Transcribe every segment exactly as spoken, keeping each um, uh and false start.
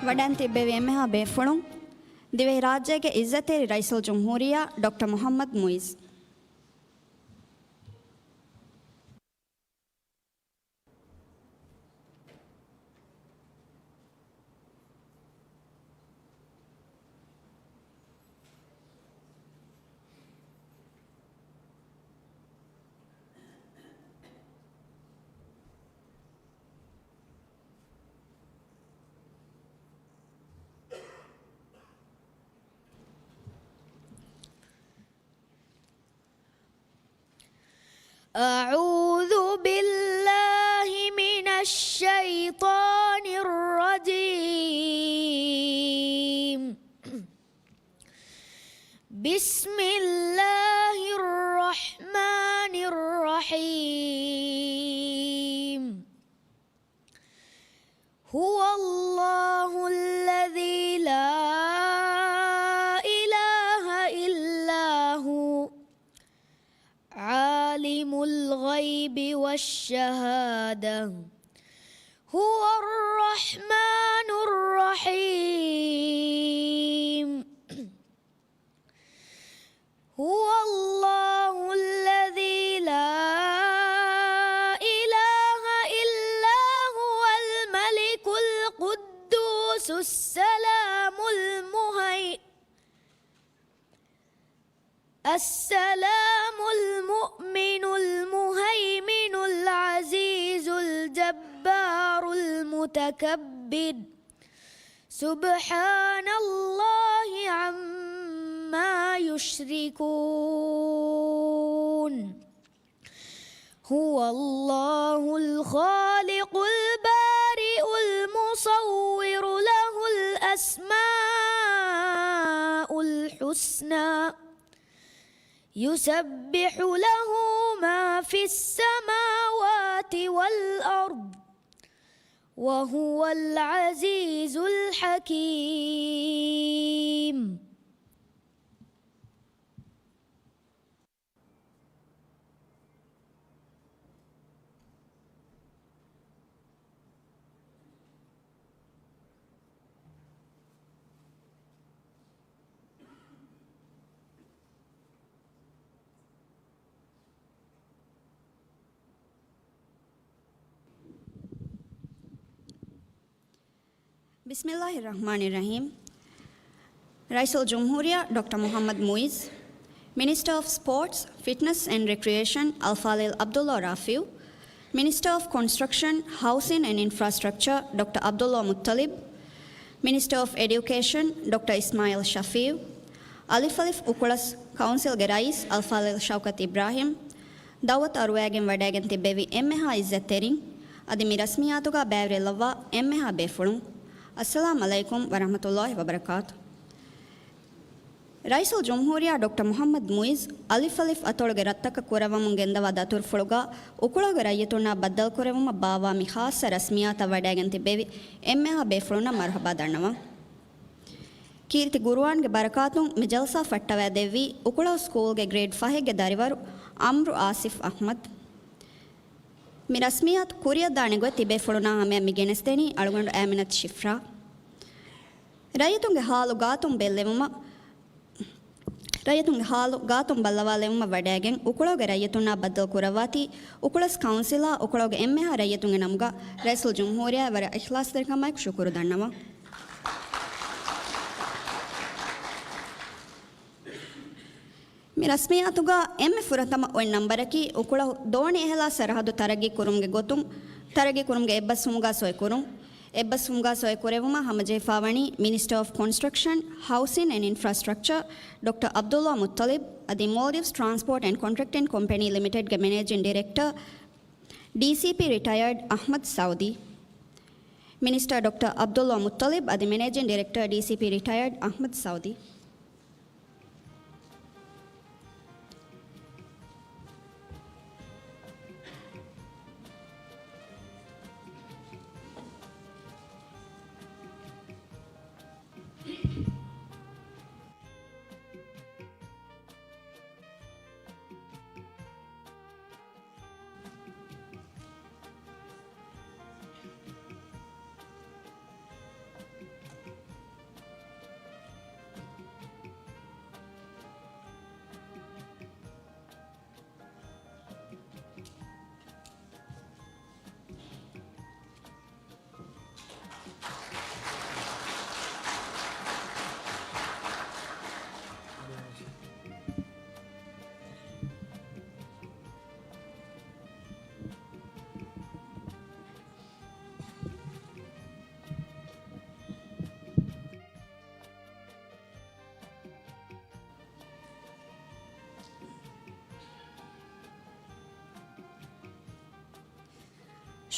ވަޑައިން ތިއްބެވި އެންމެހާ ބޭފުޅުން، ދިވެހިރާއްޖޭގެ އިއްޒަތްތެރި ރައީސުލްޖުމްހޫރިއްޔާ ޑޮކްޓަރ މުޙައްމަދު މުޢިއްޒު. أعوذ بالله من الشيطان الرجيم. بسم الله الرحمن الرحيم. هو الله الذي لا إله إلا هو، عالم الغيب والشهادة، هو الرحمن الرحيم. هو الله الذي لا إله إلا هو، الملك القدوس السلام المهي-، السلام المؤمن المهيمن العزيز الجبار المتكبر. سبحان الله عما يشركون. هو الله الخالق البارئ المصور، له الأسماء الحسنى، يسبح له ما في السماوات والأرض، وهو العزيز الحكيم. بسم الله الرحمن الرحيم. ރައީސުލްޖުމްހޫރިއްޔާ ޑޮކްޓަރ މުޙައްމަދު މުޢިއްޒު، މިނިސްޓަރ އޮފް ސްޕޯޓްސް، ފިޓްނަސް އެންޑް ރެކްރިއޭޝަން، އަލްފާޟިލް ޢަބްދުﷲ ރާފިޢު، މިނިސްޓަރ އޮފް ކޮންސްޓްރަކްޝަން، ހައުސިން އެންޑް އިންފްރާސްޓްރަކްޗަރ، ޑޮކްޓަރ ޢަބްދުﷲ މުއްޠަލިބް، މިނިސްޓަރ އޮފް އެޑިއުކޭޝަން، ޑޮކްޓަރ އިސްމާޢީލް ޝަފީޢު، އަލިފް އަލިފް އުކުޅަސް ކައުންސިލްގެ ރައީސް އަލްފާޟިލް ޝައުކަތް އިބްރާހިމް، ދަޢުވަތު އަރުވައިގެން ވަޑައިގެން ތިއްބެވި އެންމެހާ އިއްޒަތްތެރިން، އަދި މި ރަސްމިއްޔާތުގަ ބައިވެރިވެލައްވާ އެންމެހާ ބޭފުޅުން، އައްސަލާމް ޢަލައިކުމް ވަރަޙްމަތުﷲ ވަބަރަކާތު. ރައީސުލްޖުމްހޫރިއްޔާ ޑޮކްޓަރ މުޙައްމަދު މުޢިއްޒު އަލިފް އަލިފް އަތޮޅުގެ ރަށްތަކަށް ކުރައްވަމުން ގެންދަވާ ދަތުރުފުޅުގަ އުކުޅަށް ރައްޔިތުންނާ ބައްދަލުކުރެވުމަށް ބާއްވާ މި ޚާއްޞަ ރަސްމިއްޔާތަށް ވަޑައިގެން ތިއްބެވި އެންމެހާ ބޭފުޅުންނަށް މަރުޙަބާ ދަންނަވަން. ކީރިތި ޤުރުއާންގެ ބަރަކާތުން މި ޖަލްސާ ފައްޓަވައިދެއްވީ އުކުޅަހު ސްކޫލްގެ ގްރޭޑް ފަހެއްގެ ދަރިވަރު އަމްރު އާސިފް އަޙްމަދު. މި ރަސްމިއްޔާތު ކުރިއަށްދާނެ ގޮތް ތިބޭފުޅުންނާ ހަމަޔަށް މި ގެނެސްދެނީ އަޅުގަނޑު އައިމިނަތު ޝިފްރާ. ރައްޔިތުންގެ ޙާލު ގާތުން ބެއްލެވުމަށް، ރައްޔިތުންގެ ޙާލު ގާތުން ބައްލަވާލެވުމަށް ވަޑައިގެން އުކުޅަހުގެ ރައްޔިތުންނާ ބައްދަލު ކުރައްވާތީ، އުކުޅަސް ކައުންސިލާ އުކުޅަހުގެ އެންމެހާ ރައްޔިތުންގެ ނަމުގަ ރައީސުލްޖުމްހޫރިއްޔާއަށް ވަރަށް އިޚްލާޞްތެރިކަމާއެކު ޝުކުރު ދަންނަވަން. މި ރަސްމިއްޔާތުގަ އެންމެ ފުރަތަމަ އޮތް ނަންބަރަކީ އުކުޅަހު ދޯނި އެހެލާ ސަރަހައްދު ތަރައްގީ ކުރުމުގެ ގޮތުން، ތަރައްގީ ކުރުމުގެ އެއްބަސްވުމުގަ ސޮއިކުރުން. އެއްބަސްވުމުގަ ސޮއިކުރެވުމަށް ހަމަޖެހިފައިވަނީ މިނިސްޓަރ އޮފް ކޮންސްޓްރަކްޝަން، ހައުސިން އެންޑް އިންފްރާސްޓްރަކްޗަރ ޑޮކްޓަރ ޢަބްދުﷲ މުއްޠަލިބް އަދި މޯލްޑިވްސް ޓްރާންސްޕޯޓް އެންޑް ކޮންޓްރެކްޓިން ކޮމްޕެނީ ލިމިޓެޑްގެ މެނޭޖިން ޑިރެކްޓަރ، ޑީސީޕީ ރިޓަޔަރޑް އަޙްމަދު ސައުދީ. މިނިސްޓަރ ޑޮކްޓަރ ޢަބްދުﷲ މުއްޠަލިބް އަދި މެނޭޖިން ޑިރެކްޓަރ، ޑީސީޕީ ރިޓަޔަރޑް އަޙްމަދު ސައުދީ.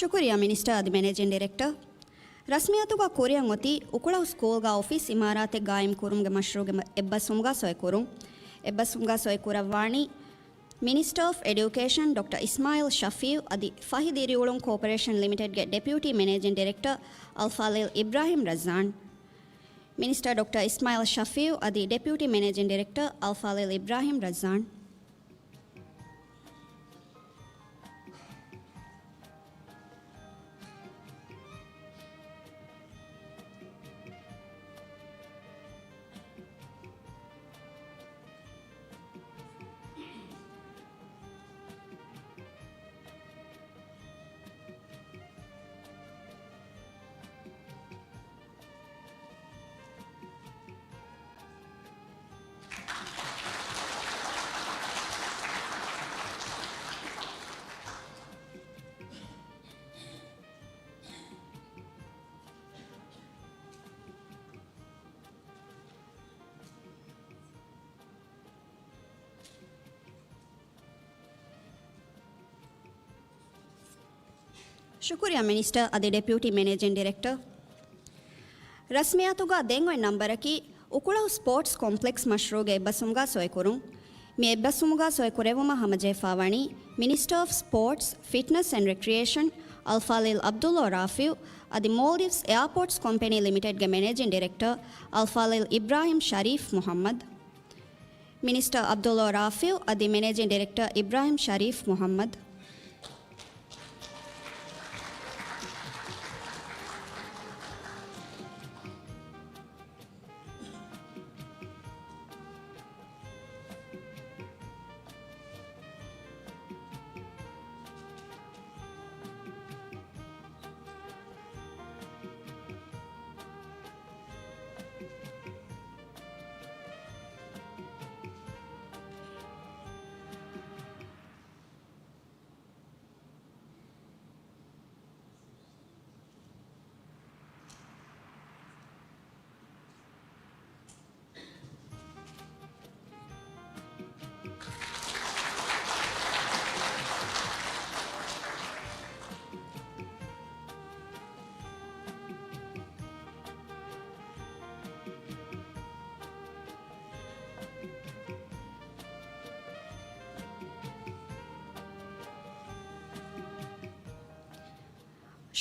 ޝުކުރިއްޔާ މިނިސްޓަރ އަދި މެނޭޖިން ޑިރެކްޓަރ. ރަސްމިއްޔާތުގަ ކުރިއަށް އޮތީ އުކުޅަހުސް ސްކޫލްގަ އޮފީސް އިމާރާތެއް ގާއިމް ކުރުމުގެ މަޝްރޫޢުގެ އެއްބަސްވުމުގަ ސޮއިކުރުން. އެއްބަސްވުމުގަ ސޮއިކުރައްވާނީ މިނިސްޓަރ އޮފް އެޑިއުކޭޝަން ޑޮކްޓަރ އިސްމާއިލް ޝަފީޢު އަދި ފަހި ދިރިއުޅުން ކޯޕަރޭޝަން ލިމިޓެޑްގެ ޑެޕިއުޓީ މެނޭޖިން ޑިރެކްޓަރ އަލްފާޟިލް އިބްރާހިމް ރައްޒާން. މިނިސްޓަރ ޑޮކްޓަރ އިސްމާއިލް ޝަފީޢު އަދި ޑެޕިއުޓީ މެނޭޖިން ޑިރެކްޓަރ އަލްފާޟިލް އިބްރާހިމް ރައްޒާން. ޝުކުރިއްޔާ މިނިސްޓަރ އަދި ޑެޕިއުޓީ މެނޭޖިން ޑިރެކްޓަރ. ރަސްމިއްޔާތުގަ ދެން އޮތް ނަންބަރަކީ އުކުޅަހު ސްޕޯޓްސް ކޮމްޕްލެކްސް މަޝްރޫޢުގެ އެއްބަސްވުމުގަ ސޮއިކުރުން. މި އެއްބަސްވުމުގަ ސޮއިކުރެއްވުމަށް ހަމަޖެހިފައިވަނީ މިނިސްޓަރ އޮފް ސްޕޯޓްސް، ފިޓްނަސް އެންޑް ރެކްރިއޭޝަން އަލްފާޟިލް ޢަބްދުﷲ ރާފިޢު އަދި މޯލްޑިވްސް އެއާޕޯޓްސް ކޮމްޕެނީ ލިމިޓެޑްގެ މެނޭޖިން ޑިރެކްޓަރ އަލްފާޟިލް އިބްރާހިމް ޝަރީފް މުޙައްމަދު. މިނިސްޓަރ ޢަބްދުﷲ ރާފިޢު އަދި މެނޭޖިން ޑިރެކްޓަރ އިބްރާހިމް ޝަރީފް މުޙައްމަދު.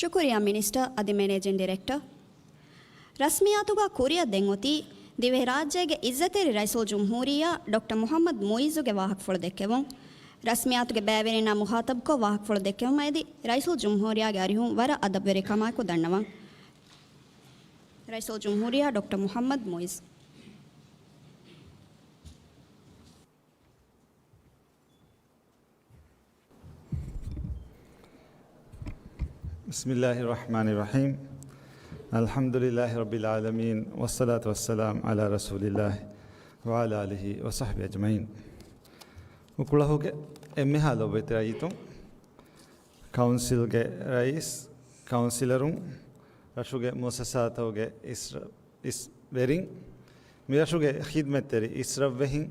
ޝުކުރިއްޔާ މިނިސްޓަރ އަދި މެނޭޖިން ޑިރެކްޓަރ. ރަސްމިއްޔާތުގަ ކުރިއަށް ދެން އޮތީ ދިވެހިރާއްޖޭގެ އިއްޒަތްތެރި ރައީސުލްޖުމްހޫރިއްޔާ ޑޮކްޓަރ މުޙައްމަދު މުޢިއްޒުގެ ވާހަކަފުޅު ދެއްކެވުން. ރަސްމިއްޔާތުގެ ބައިވެރިންނާ މުޚާޠަބުކޮށް ވާހަކަފުޅު ދެއްކެވުމަށް އެދި ރައީސުލްޖުމްހޫރިއްޔާގެ އަރިހުން ވަރަށް އަދަބުވެރިކަމާއެކު ދަންނަވަން. ރައީސުލްޖުމްހޫރިއްޔާ ޑޮކްޓަރ މުޙައްމަދު މުޢިއްޒު. بسم الله الرحمن الرحيم. الحمد لله رب العالمين، والصلاة والسلام على رسول الله وعلى آله وصحبه أجمعين. އުކުޅަހުގެ އެންމެހާ ލޮބުވެތި ރައްޔިތުން، ކައުންސިލްގެ ރައީސް، ކައުންސިލަރުން، ރަށުގެ މުއައްސަސާތަކުގެ އިސް ވެރިން، މިރަށުގެ ޚިދްމަތްތެރި އިސްރަށްވެހިން،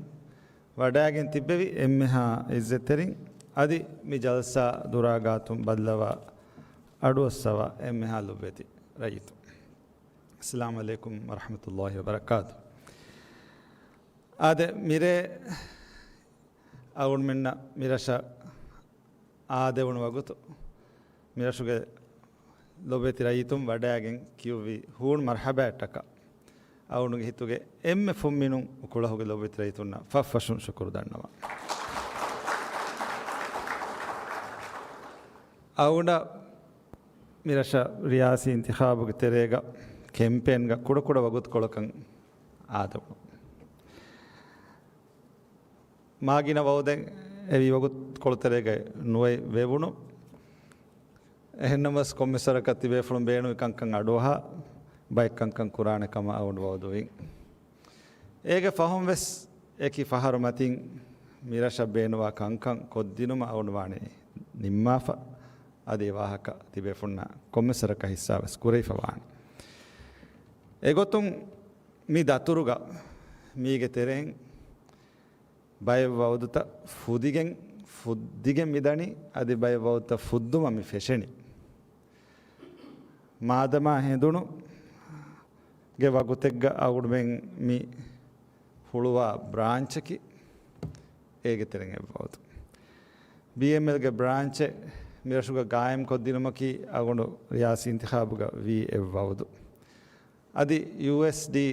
ވަޑައިގެން ތިއްބެވި އެންމެހާ އިއްޒަތްތެރިން، އަދި މި ޖަލްސާ ދުރާގާތުން ބައްލަވާ އަޑުއައްސަވާ އެންމެހާ ލޮބުވެތި ރައްޔިތުން. އައްސަލާމު ޢަލައިކުމް ވަރަޙްމަތުﷲި ވަބަރަކާތު. އާދެ، މިރޭ އަޅުގަނޑުމެންނަށް މިރަށަށް އާދެވުނު ވަގުތު، މިރަށުގެ ލޮބުވެތި ރައްޔިތުން ވަޑައިގެން ކިޔުއްވި ހޫނު މަރްޙަބާއަށްޓަކާ، އަޅުގަނޑުގެ ހިތުގެ އެންމެ ފުންމިނުން އުކުޅަހުގެ ލޮބުވެތި ރައްޔިތުންނަށް ފަށްފަށުން ޝުކުރު ދަންނަވަން. އަޅުގަނޑަށް މިރަށަށް ރިޔާސީ އިންތިޚާބުގެ ތެރޭގަ ކެމްޕޭންގަ ކުޑަކުޑަ ވަގުތުކޮޅަކަށް އާދެވުނު. މާ ގިނަ ވައުދެއް އެވީ ވަގުތުކޮޅުތެރޭގައި ނުވަތަ ވެވުނު. އެހެންނަމަވެސް ކޮންމެސް ވަރަކަށް ތިބޭފުޅުން ބޭނުންވި ކަންކަން އަޑުއަހާ، ބައެއް ކަންކަން ކުރާނެ ކަމަށް އަޅުގަނޑު ވައުދުވިން. އޭގެ ފަހުން ވެސް އެކި ފަހަރު މަތިން މިރަށަށް ބޭނުންވާ ކަންކަން ކޮށްދިނުމަށް އަޅުގަނޑު ވާނީ ނިންމާފަ. އަދި ވާހަކަ ތިބޭފުޅުންނާ ކޮންމެސް ވަރަކަށް ހިއްސާވެސް ކުރެވިފަ ވާނެ. އެގޮތުން މި ދަތުރުގަ މީގެ ތެރެއިން ބައެއް ވައުދުތައް ފުދިގެން، ފުއްދިގެން މިދަނީ، އަދި ބައެއް ވައުދުތައް ފުއްދުމަށް މި ފެށެނީ. މާދަމާ ހެނދުނު ގެ ވަގުތެއްގަ އަޅުގަނޑުމެން މި ހުޅުވާ ބްރާންޗަކީ އޭގެ ތެރެއިން އެއްވައުދު. ބީއެމްއެލްގެ ބްރާންޗެއް މިރަށުގަ ގާއިމްކޮށްދިނުމަކީ އަޅުގަނޑު ރިޔާސީ އިންތިޚާބުގަ ވީ އެއްވައުދު. އަދި ޔޫއެސްޑީ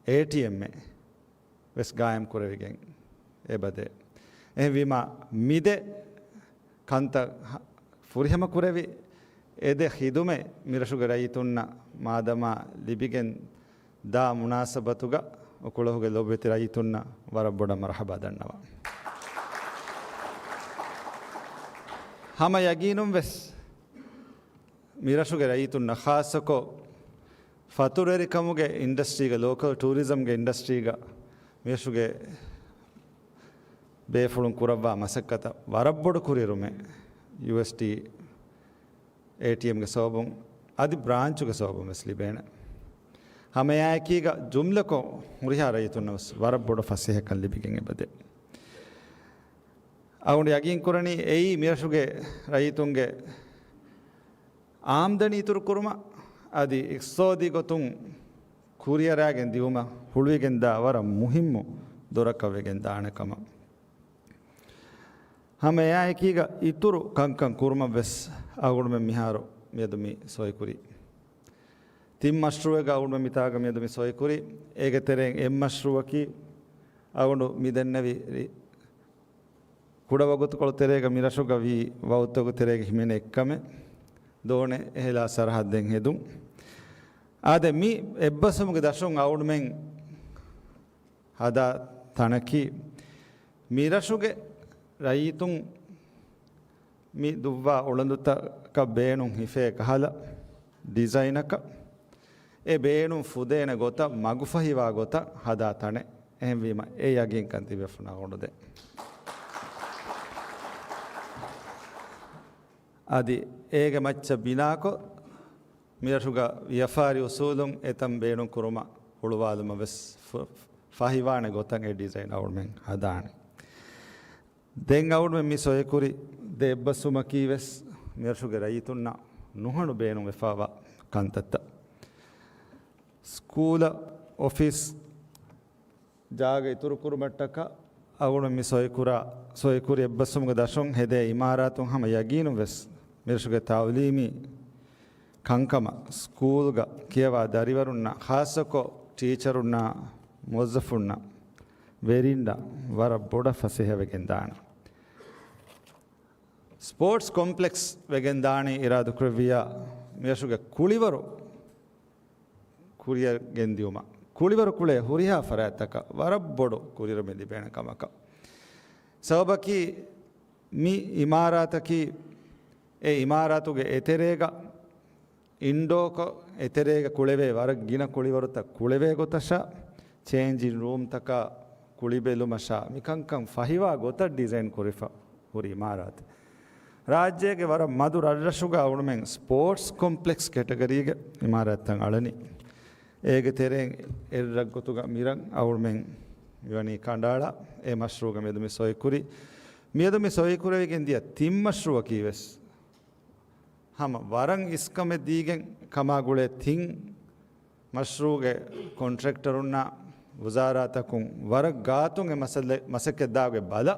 އޭޓީއެމްއެއް ވެސް ގާއިމް ކުރެވިގެން އެބަދޭ. އެހެންވީމާ، މިދެ ކަންތައް ހަ-، ފުރިހަމަ ކުރެވި އެދެ ޚިދުމަތް މިރަށުގެ ރައްޔިތުންނަށް މާދަމާ ލިބިގެން ދާ މުނާސަބަތުގަ އުކުޅަހުގެ ލޮބުވެތި ރައްޔިތުންނަށް ވަރަށް ބޮޑަށް މަރުޙަބާ ދަންނަވަން. ހަމަ ޔަގީނުން ވެސް މިރަށުގެ ރައްޔިތުންނަށް ޚާއްޞަކޮށް ފަތުރުވެރިކަމުގެ އިންޑަސްޓްރީގަ، ލޯކަލް ޓޫރިޒަމްގެ އިންޑަސްޓްރީގަ މިރަށުގެ ބޭފުޅުން ކުރައްވާ މަސައްކަތަށް ވަރަށް ބޮޑު ކުރިއެރުމެއް ޔޫއެސްޑީ އޭޓީއެމްގެ ސަބަބުން އަދި ބްރާންޗުގެ ސަބަބުން ވެސް ލިބޭނެ. ހަމައެއާއެކީގަ ޖުމްލަކޮށް ހުރިހާ ރައްޔިތުންނަށް ވެސް ވަރަށް ބޮޑު ފަސޭހަކަން ލިބިގެން އެބަދޭ. އަޅުގަނޑު ޔަގީންކުރަނީ އެއީ މިރަށުގެ ރައްޔިތުންގެ އާމްދަނީ އިތުރުކުރުމަށް އަދި އިޤްތިޞާދީ ގޮތުން ކުރިއަރާގެން ދިއުމަށް ހުޅުވިގެންދާ ވަރަށް މުހިއްމު ދޮރަކަށް ވެގެން ދާނެ ކަމަށް. ހަމަ އެއާއެކީގަ އިތުރު ކަންކަން ކުރުމަށް ވެސް އަޅުގަނޑުމެން މިހާރު މިއަދު މި ސޮއިކުރީ. ތިން މަޝްރޫއެއްގަ އަޅުގަނޑުމެން މިތާގަ މިއަދު މި ސޮއިކުރީ. އޭގެ ތެރެއިން އެއް މަޝްރޫއަކީ އަޅުގަނޑު މި ދެންނެވި ރި-، ކުޑަވަގުތުކޮޅު ތެރޭގަ މިރަށުގަ ވީ ވައުދުތަކުގެ ތެރޭގަ ހިމެނޭ އެއްކަމެއް، ދޯނެ އެހެލާ ސަރަހައްދެއް ހެދުން. އާދެ، މި އެއްބަސްވުމުގެ ދަށުން އަޅުގަނޑުމެން ހަދާ ތަނަކީ، މިރަށުގެ ރައްޔިތުން މި ދުއްވާ އުޅަނދުތަކަށް ބޭނުން ހިފޭ ކަހަލަ ޑިޒައިނަކަށް، އެ ބޭނުން ފުދޭނެ ގޮތަށް، މަގުފަހިވާ ގޮތަށް ހަދާ ތަނެއް. އެހެންވީމަ، އެ ޔަގީންކަން ތިބޭފުޅުންނަށް އަޅުގަނޑު ދޭ. އަދި އޭގެ މައްޗަށް ބިނާކޮށް، މިރަށުގަ ވިޔަފާރި އުސޫލުން އެތަން ބޭނުން ކުރުމަށް ހުޅުވާލުމަށް ވެސް ފު-، ފަހިވާނެ ގޮތަށް އެ ޑިޒައިން އަޅުގަނޑުމެން ހަދާނެ. ދެން އަޅުގަނޑުމެން މި ސޮއެކުރި ދެ އެއްބަސްވުމަކީ ވެސް މިރަށުގެ ރައްޔިތުންނަށް ނުހަނު ބޭނުންވެފައިވާ ކަންތައްތައް. ސްކޫލަށް، އޮފީސް ޖާގަ އިތުރުކުރުމަށްޓަކާ އަޅުގަނޑު މި ސޮއެކުރާ، ސޮއެކުރި އެއްބަސްވުމުގެ ދަށުން ހެދޭ އިމާރާތުން ހަމަ ޔަގީނުން ވެސް މިރަށުގެ ތައުލީމީ ކަންކަމަށް ސްކޫލްގަ ކިޔަވާ ދަރިވަރުންނާ، ޚާއްޞަކޮށް ޓީޗަރުންނާ، މުވައްޒަފުންނާ، ވެރިންނަށް ވަރަށް ބޮޑަށް ފަސޭހަވެގެން ދާނެ. ސްޕޯޓްސް ކޮމްޕްލެކްސް ވެގެން ދާނީ އިރާދަކުރެއްވިއްޔާ، މިރަށުގެ ކުޅިވަރު ކުރިއަށް ގެންދިއުމަށް، ކުޅިވަރު ކުޅޭ ހުރިހާ ފަރާތްތަކަށް ވަރަށް ބޮޑު ކުރިއެރުމެއް ލިބޭނެ ކަމަކަށް. ސަބަބަކީ، މި އިމާރާތަކީ، އެ އިމާރާތުގެ އެތެރޭގަ އިންޑޯކޮށް، އެތެރޭގަ ކުޅެވޭ ވަރަށް ގިނަ ކުޅިވަރުތައް ކުޅެވޭ ގޮތަށާ، ޗޭންޖިން ރޫމްތަކާ ކުޅިބެލުމަށާ، މިކަންކަން ފަހިވާ ގޮތަށް ޑިޒައިން ކުރިފަ ހުރި އިމާރާތެއް. ރާއްޖޭގެ ވަރަށް މަދު ރަށްރަށުގަ އަޅުގަނޑުމެން ސްޕޯޓްސް ކޮމްޕްލެކްސް ކެޓަގަރީގެ އިމާރާތްތައް އަޅަނީ. އޭގެ ތެރެއިން އެއް ރަށްގޮތުގަ މިރަށް އަޅުގަނޑުމެން މިވަނީ ކަނޑައަޅާ، އެ މަޝްރޫޢުގަ މިއަދު މި ސޮއިކުރީ. މިއަދު މި ސޮއިކުރެވިގެން ދިޔަ ތިން މަޝްރޫޢަކީ ވެސް ހަމަ ވަރަށް އިސްކަމެއް ދީގެން ކަމާ ގުޅޭ ތިން މަޝްރޫޢުގެ ކޮންޓްރެކްޓަރުންނާ، ވުޒާރާތަކުން ވަރަށް ގާތުން އެ މަސައްކަތް ދާގެ ބަލަ،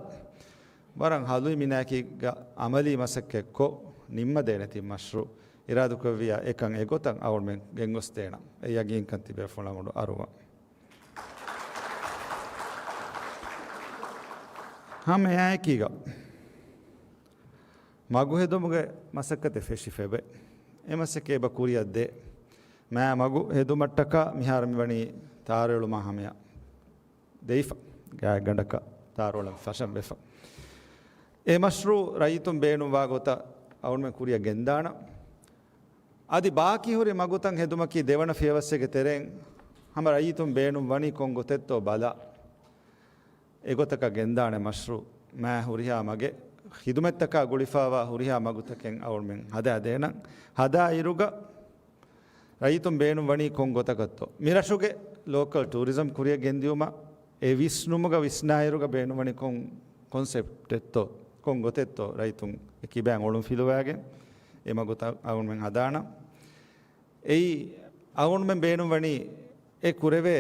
ވަރަށް ހަލުވި މިނާއަކީގަ އަމަލީ މަސައްކަތްކޮށް ނިންމަދޭނެ ތިން މަޝްރޫޢު. އިރާދަކުރެއްވިއްޔާ އެކަން އެގޮތަށް އަޅުގަނޑުމެން ގެންގޮސްދޭނަން އެ ޔަގީންކަން ތިބޭފުޅުން އަޅުގަނޑު އަރުވަން. ހަމަ އެއާއެކީގަ މަގު ހެދުމުގެ މަސައްކަތެއް ފެށިފައިވޭ. އެ މަސައްކަތް އެބަ ކުރިއަށް ދޭ. މާ މަގު ހެދުމަށްޓަކާ މިހާރު މިވަނީ ތާރުއެޅުމާ ހަމަޔަށް ދެވިފަ. ގާތްގަނޑަކަށް ތާރުއަޅަން ފަށަން ވެފަ. އެ މަޝްރޫޢު ރައްޔިތުން ބޭނުންވާ ގޮތަށް އަޅުގަނޑުމެން ކުރިއަށް ގެންދާނަން. އަދި ބާކީ ހުރި މަގުތައް ހެދުމަކީ ދެވަނަ ފިޔަވައްސެއްގެ ތެރެއިން ހަމަ ރައްޔިތުން ބޭނުން ވަނީ ކޮން ގޮތެއްތޯ ބަލާ، އެގޮތަކަށް ގެންދާނެ މަޝްރޫޢު. މާ ހުރިހާ މަގެއް، ޚިދުމަތްތަކާ ގުޅިފައިވާ ހުރިހާ މަގުތަކެއް އަޅުގަނޑުމެން ހަދާދޭނަން. ހަދާ އިރުގަ ރައްޔިތުން ބޭނުން ވަނީ ކޮން ގޮތަކަށްތޯ؟ މިރަށުގެ ލޯކަލް ޓޫރިޒަމް ކުރިއަށް ގެންދިއުމަށް އެ ވިސްނުމުގަ ވިސްނާއިރުގަ ބޭނުންވަނީ ކޮން ކޮންސެޕްޓެއްތޯ، ކޮން ގޮތެއްތޯ ރައްޔިތުން އެ ކިބައިން އޮޅުން ފިލުވާގެން އެ މަގުތައް އަޅުގަނޑުމެން ހަދާނަން. އެއީ އަޅުގަނޑުމެން ބޭނުންވަނީ އެ ކުރެވޭ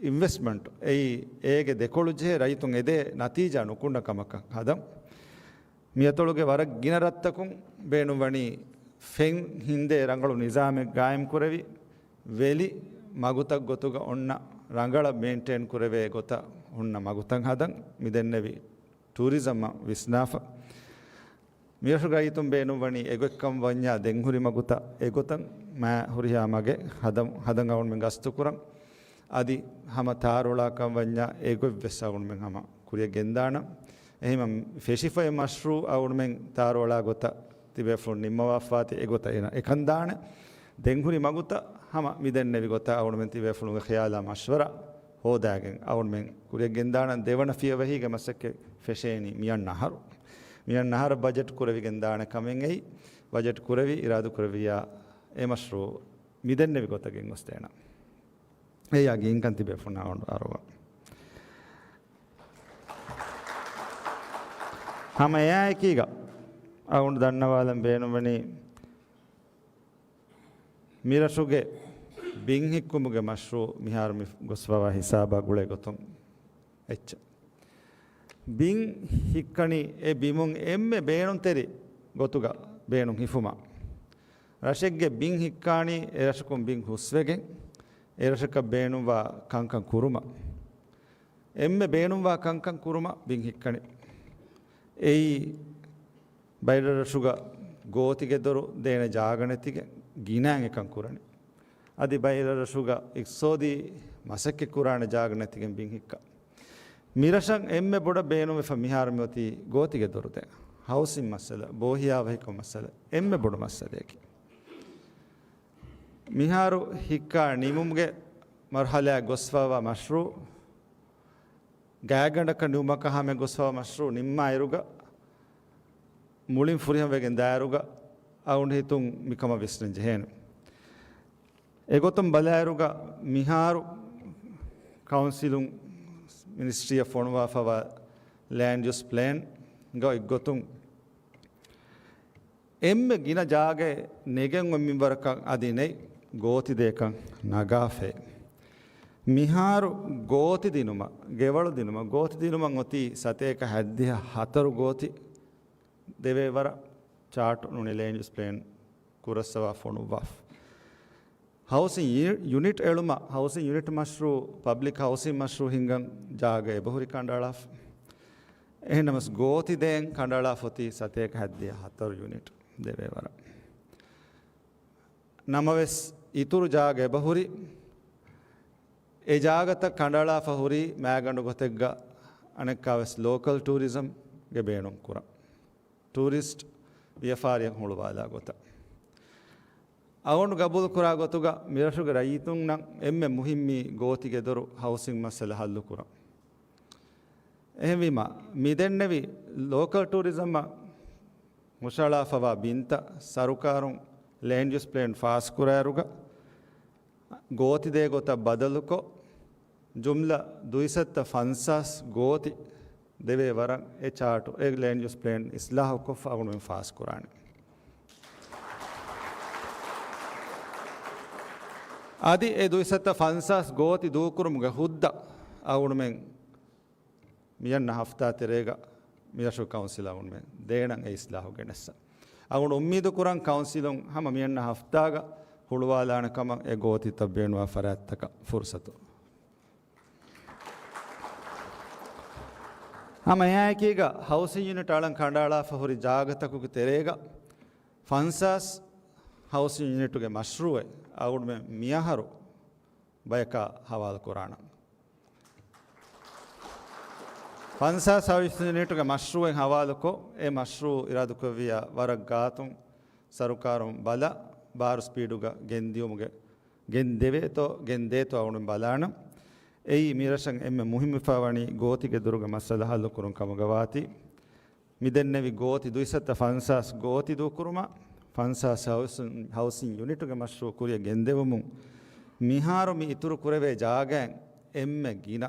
އިންވެސްޓްމަންޓް އެއީ އޭގެ ދެކޮޅުޖެހޭ ރައްޔިތުން އެދޭ ނަތީޖާ ނުކުންނަ ކަމަކަށް ހަދަން. މިއަތޮޅުގެ ވަރަށް ގިނަ ރަށްތަކުން ބޭނުންވަނީ ފެން ހިންދޭ ރަނގަޅު ނިޒާމެއް ގާއިމްކުރެވި، ވެލި މަގުތައް ގޮތުގަ އޮންނަ ރަނގަޅަށް މެއިންޓެއިން ކުރެވޭ ގޮތަށް ހުންނަ މަގުތައް ހަދަން މިދެންނެވި ޓޫރިޒަމްއަށް ވިސްނާފަ. މިރަށުގެ ރައްޔިތުން ބޭނުންވަނީ އެގޮތްކަން ވަންޏާ ދެންހުރި މަގުތައް އެގޮތަށް މާ ހުރިހާ މަގެއް ހަދަން، ހަދަން އަޅުގަނޑުމެން ގަސްތުކުރަން. އަދި ހަމަ ތާރުއަޅާކަން ވަންޏާ އެގޮތްވެސް އަޅުގަނޑުމެން ހަމަ ކުރިއަށް ގެންދާނަން. އެހެންވީމަ ފެށިފައި މަޝްރޫއު އަޅުގަނޑުމެން ތާރުއަޅާ ގޮތަށް ތިބޭފުޅުން ނިންމަވާފާތީ އެގޮތަށް އޭނަ އެކަން ދާނެ. ދެންހުރި މަގުތައް ހަމަ މިދެންނެވި ގޮތަށް އަޅުގަނޑުމެން ތިބޭފުޅުންގެ ޚިޔާލާ މަޝްވަރާ ހޯދާގެން އަޅުގަނޑުމެން ކުރިއަށް ގެންދާނަން. ދެވަނަ ފިޔަވަހީގެ މަސައްކަތް ފެށޭނީ މިއަންނަ އަހަރު. މިއަންނަ އަހަރަށް ބަޖެޓް ކުރެވިގެން ދާނެ ކަމެއް އެއީ، ބަޖެޓް ކުރެވި އިރާދަކުރެއްވިއްޔާ އެ މަޝްރޫއު މިދެންނެވި ގޮތަށް ގެންގޮސްދޭނަން. އެއީ އާ ގިންކަން ތިބޭފުޅުންނާ އަޅުގަނޑު އަރުވާ. ހަމަ އެއާއެކީގަ އަޅުގަނޑު ދަންނަވާލަން ބޭނުންވަނީ، މިރަށުގެ ބިން ހިއްކުމުގެ މަޝްރޫއު މިހާރު މި ގޮސްފަވާ ހިސާބާ ގުޅޭ ގޮތުން އެއްޗެއް. ބިން ހިއްކަނީ އެ ބިމުން އެންމެ ބޭނުންތެރި ގޮތުގަ ބޭނުން ހިފުމަށް. ރަށެއްގެ ބިން ހިއްކާނީ އެ ރަށަކުން ބިން ހުސްވެގެން އެ ރަށަކަށް ބޭނުންވާ ކަންކަން ކުރުމަށް. އެންމެ ބޭނުންވާ ކަންކަން ކުރުމަށް ބިން ހިއްކަނީ. އެއީ ބައިރަށްރަށުގަ ގޯތިގެދޮރު ދޭނެ ޖާގަ ނެތިގެން ގިނައިން އެކަން ކުރަނީ. އަދި ބައިރަށްރަށުގަ އިޤްތިޞާދީ މަސައްކަތް ކުރާނެ ޖާގަ ނެތިގެން ބިން ހިއްކާ. މިރަށަށް އެންމެ ބޮޑަށް ބޭނުންވެފަ މިހާރު މިއޮތީ ގޯތިގެދޮރު ދޭން. ހައުސިން މައްސަލަ، ބޯހިޔާވަހިކަމު މައްސަލަ އެންމެ ބޮޑު މައްސަލަޔަކީ. މިހާރު ހިއްކާ ނިމުމުގެ މަރުހަލާއަށް ގޮސްފަވާ މަޝްރޫއު، ގާތްގަނޑަކަށް ނިމުމަކާ ހަމަ ގޮސްފަވާ މަޝްރޫއު ނިންމާއިރުގަ މުޅިން ފުރިހަމަވެގެން ދާއިރުގަ އަޅުގަނޑު ހިތުން މިކަމަށް ވިސްނަން ޖެހޭނެ. އެގޮތުން ބަލާއިރުގަ މިހާރު ކައުންސިލުން މިނިސްޓްރީއަށް ފޮނުވާފަވާ ލޭންޑް ޔޫސް ޕްލޭންގަ އޮތްގޮތުން އެންމެ ގިނަ ޖާގައެއް ނެގެން އޮތް މިންވަރަކަށް އަދި ނެތް ގޯތި ދޭކަން ނަގާފައި. މިހާރު ގޯތި ދިނުމަށް، ގެވަޅު ދިނުމަށް، ގޯތި ދިނުމަށް އޮތީ ސަތޭކަ ހަތްދިހަ ހަތަރު ގޯތި ދެވޭ ވަރަށް ޗާޓު ނޫނީ ލޭންޑް ޔޫސް ޕްލޭން ކުރައްސަވާ ފޮނުއްވާފަ. ހައުސިން ޔި-، ޔުނިޓް އެޅުމަށް، ހައުސިން ޔުނިޓް މަޝްރޫއު، ޕަބްލިކް ހައުސިން މަޝްރޫއު ހިންގަން ޖާގަ އެބަހުރި ކަނޑައަޅާފަ. އެހެންނަމަސް ގޯތި ދޭން ކަނޑައަޅާފަ އޮތީ ސަތޭކަ ހަތްދިހަ ހަތަރު ޔުނިޓް ދެވޭ ވަރަށް. ނަމަވެސް އިތުރު ޖާގަ އެބަހުރި. އެ ޖާގަތައް ކަނޑައަޅާފަ ހުރީ މާގަނޑު ގޮތެއްގަ އަނެއްކާވެސް ލޯކަލް ޓޫރިޒަމްގެ ބޭނުން ކުރަން. ޓޫރިސްޓް ވިޔަފާރިއަށް ހުޅުވާލާ ގޮތަށް. އަޅުގަނޑު ގަބޫލުކުރާ ގޮތުގަ މިރަށުގެ ރައްޔިތުންނަށް އެންމެ މުހިއްމީ ގޯތިގެދޮރު ހައުސިން މައްސަލަ ހައްލުކުރަން. އެހެންވީމަ، މިދެންނެވި ލޯކަލް ޓޫރިޒަމަށް ހުށައަޅާފަވާ ބިންތައް ސަރުކާރުން ލޭންޑް ޔޫސް ޕްލޭން ފާސްކުރާއިރުގަ ގޯތި ދޭ ގޮތަށް ބަދަލުކޮށް، ޖުމްލަ ދުއިސައްތަ ފަންސާސް ގޯތި ދެވޭ ވަރަށް އެ ޗާޓު، އެ ލޭންޑް ޔޫސް ޕްލޭން އިސްލާހުކޮށްފަ އަޅުގަނޑުމެން ފާސްކުރާނެ. އަދި އެ ދުއިސައްތަ ފަންސާސް ގޯތި ދޫކުރުމުގެ ހުއްދަ އަޅުގަނޑުމެން މިއަންނަ ހަފްތާ ތެރޭގަ މިރަށު ކައުންސިލަށް އަޅުގަނޑުމެން ދޭނަން އެ އިސްލާހު ގެނެއްސަ. އަޅުގަނޑު އުއްމީދު ކުރަން ކައުންސިލުން ހަމަ މިއަންނަ ހަފްތާގަ ހުޅުވާލާނެ ކަމަށް އެ ގޯތިތައް ބޭނުވާ ފަރާތްތަކަށް ފުރުސަތު. ހަމަ އެއާއެކީގަ ހައުސިން ޔުނިޓް އަޅަން ކަނޑައަޅާފަ ހުރި ޖާގަތަކުގެ ތެރޭގަ ފަންސާސް ހައުސިން ޔުނިޓުގެ މަޝްރޫއެއް އަޅުގަނޑުމެން މިއަހަރު ބަޔަކާ ހަވާލު ކުރާނަން. ފަންސާސް ހައުސިން ޔުނިޓުގެ މަޝްރޫއެއް ހަވާލުކޮށް، އެ މަޝްރޫއު އިރާދަކުރެއްވިއްޔާ ވަރަށް ގާތުން ސަރުކާރުން ބަލާ، ބާރު ސްޕީޑުގަ ގެންދިޔުމުގެ، ގެންދެވޭތޯ، ގެންދޭތޯ އަޅުގަނޑު ބަލާނަން. އެއީ މިރަށަށް އެންމެ މުހިއްމުވެފަ ވަނީ ގޯތިގެދޮރުގެ މައްސަލަ ހައްލުކުރުން ކަމުގަ ވާތީ. މިދެންނެވި ގޯތި ދުއިސައްތަ ފަންސާސް ގޯތި ދޫކުރުމަށް، ފަންސާސް ހައުސިން، ހައުސިން ޔުނިޓުގެ މަޝްރޫއު ކުރިއަށް ގެންދެވުމުން، މިހާރު މި އިތުރު ކުރެވޭ ޖާގައިން އެންމެ ގިނަ،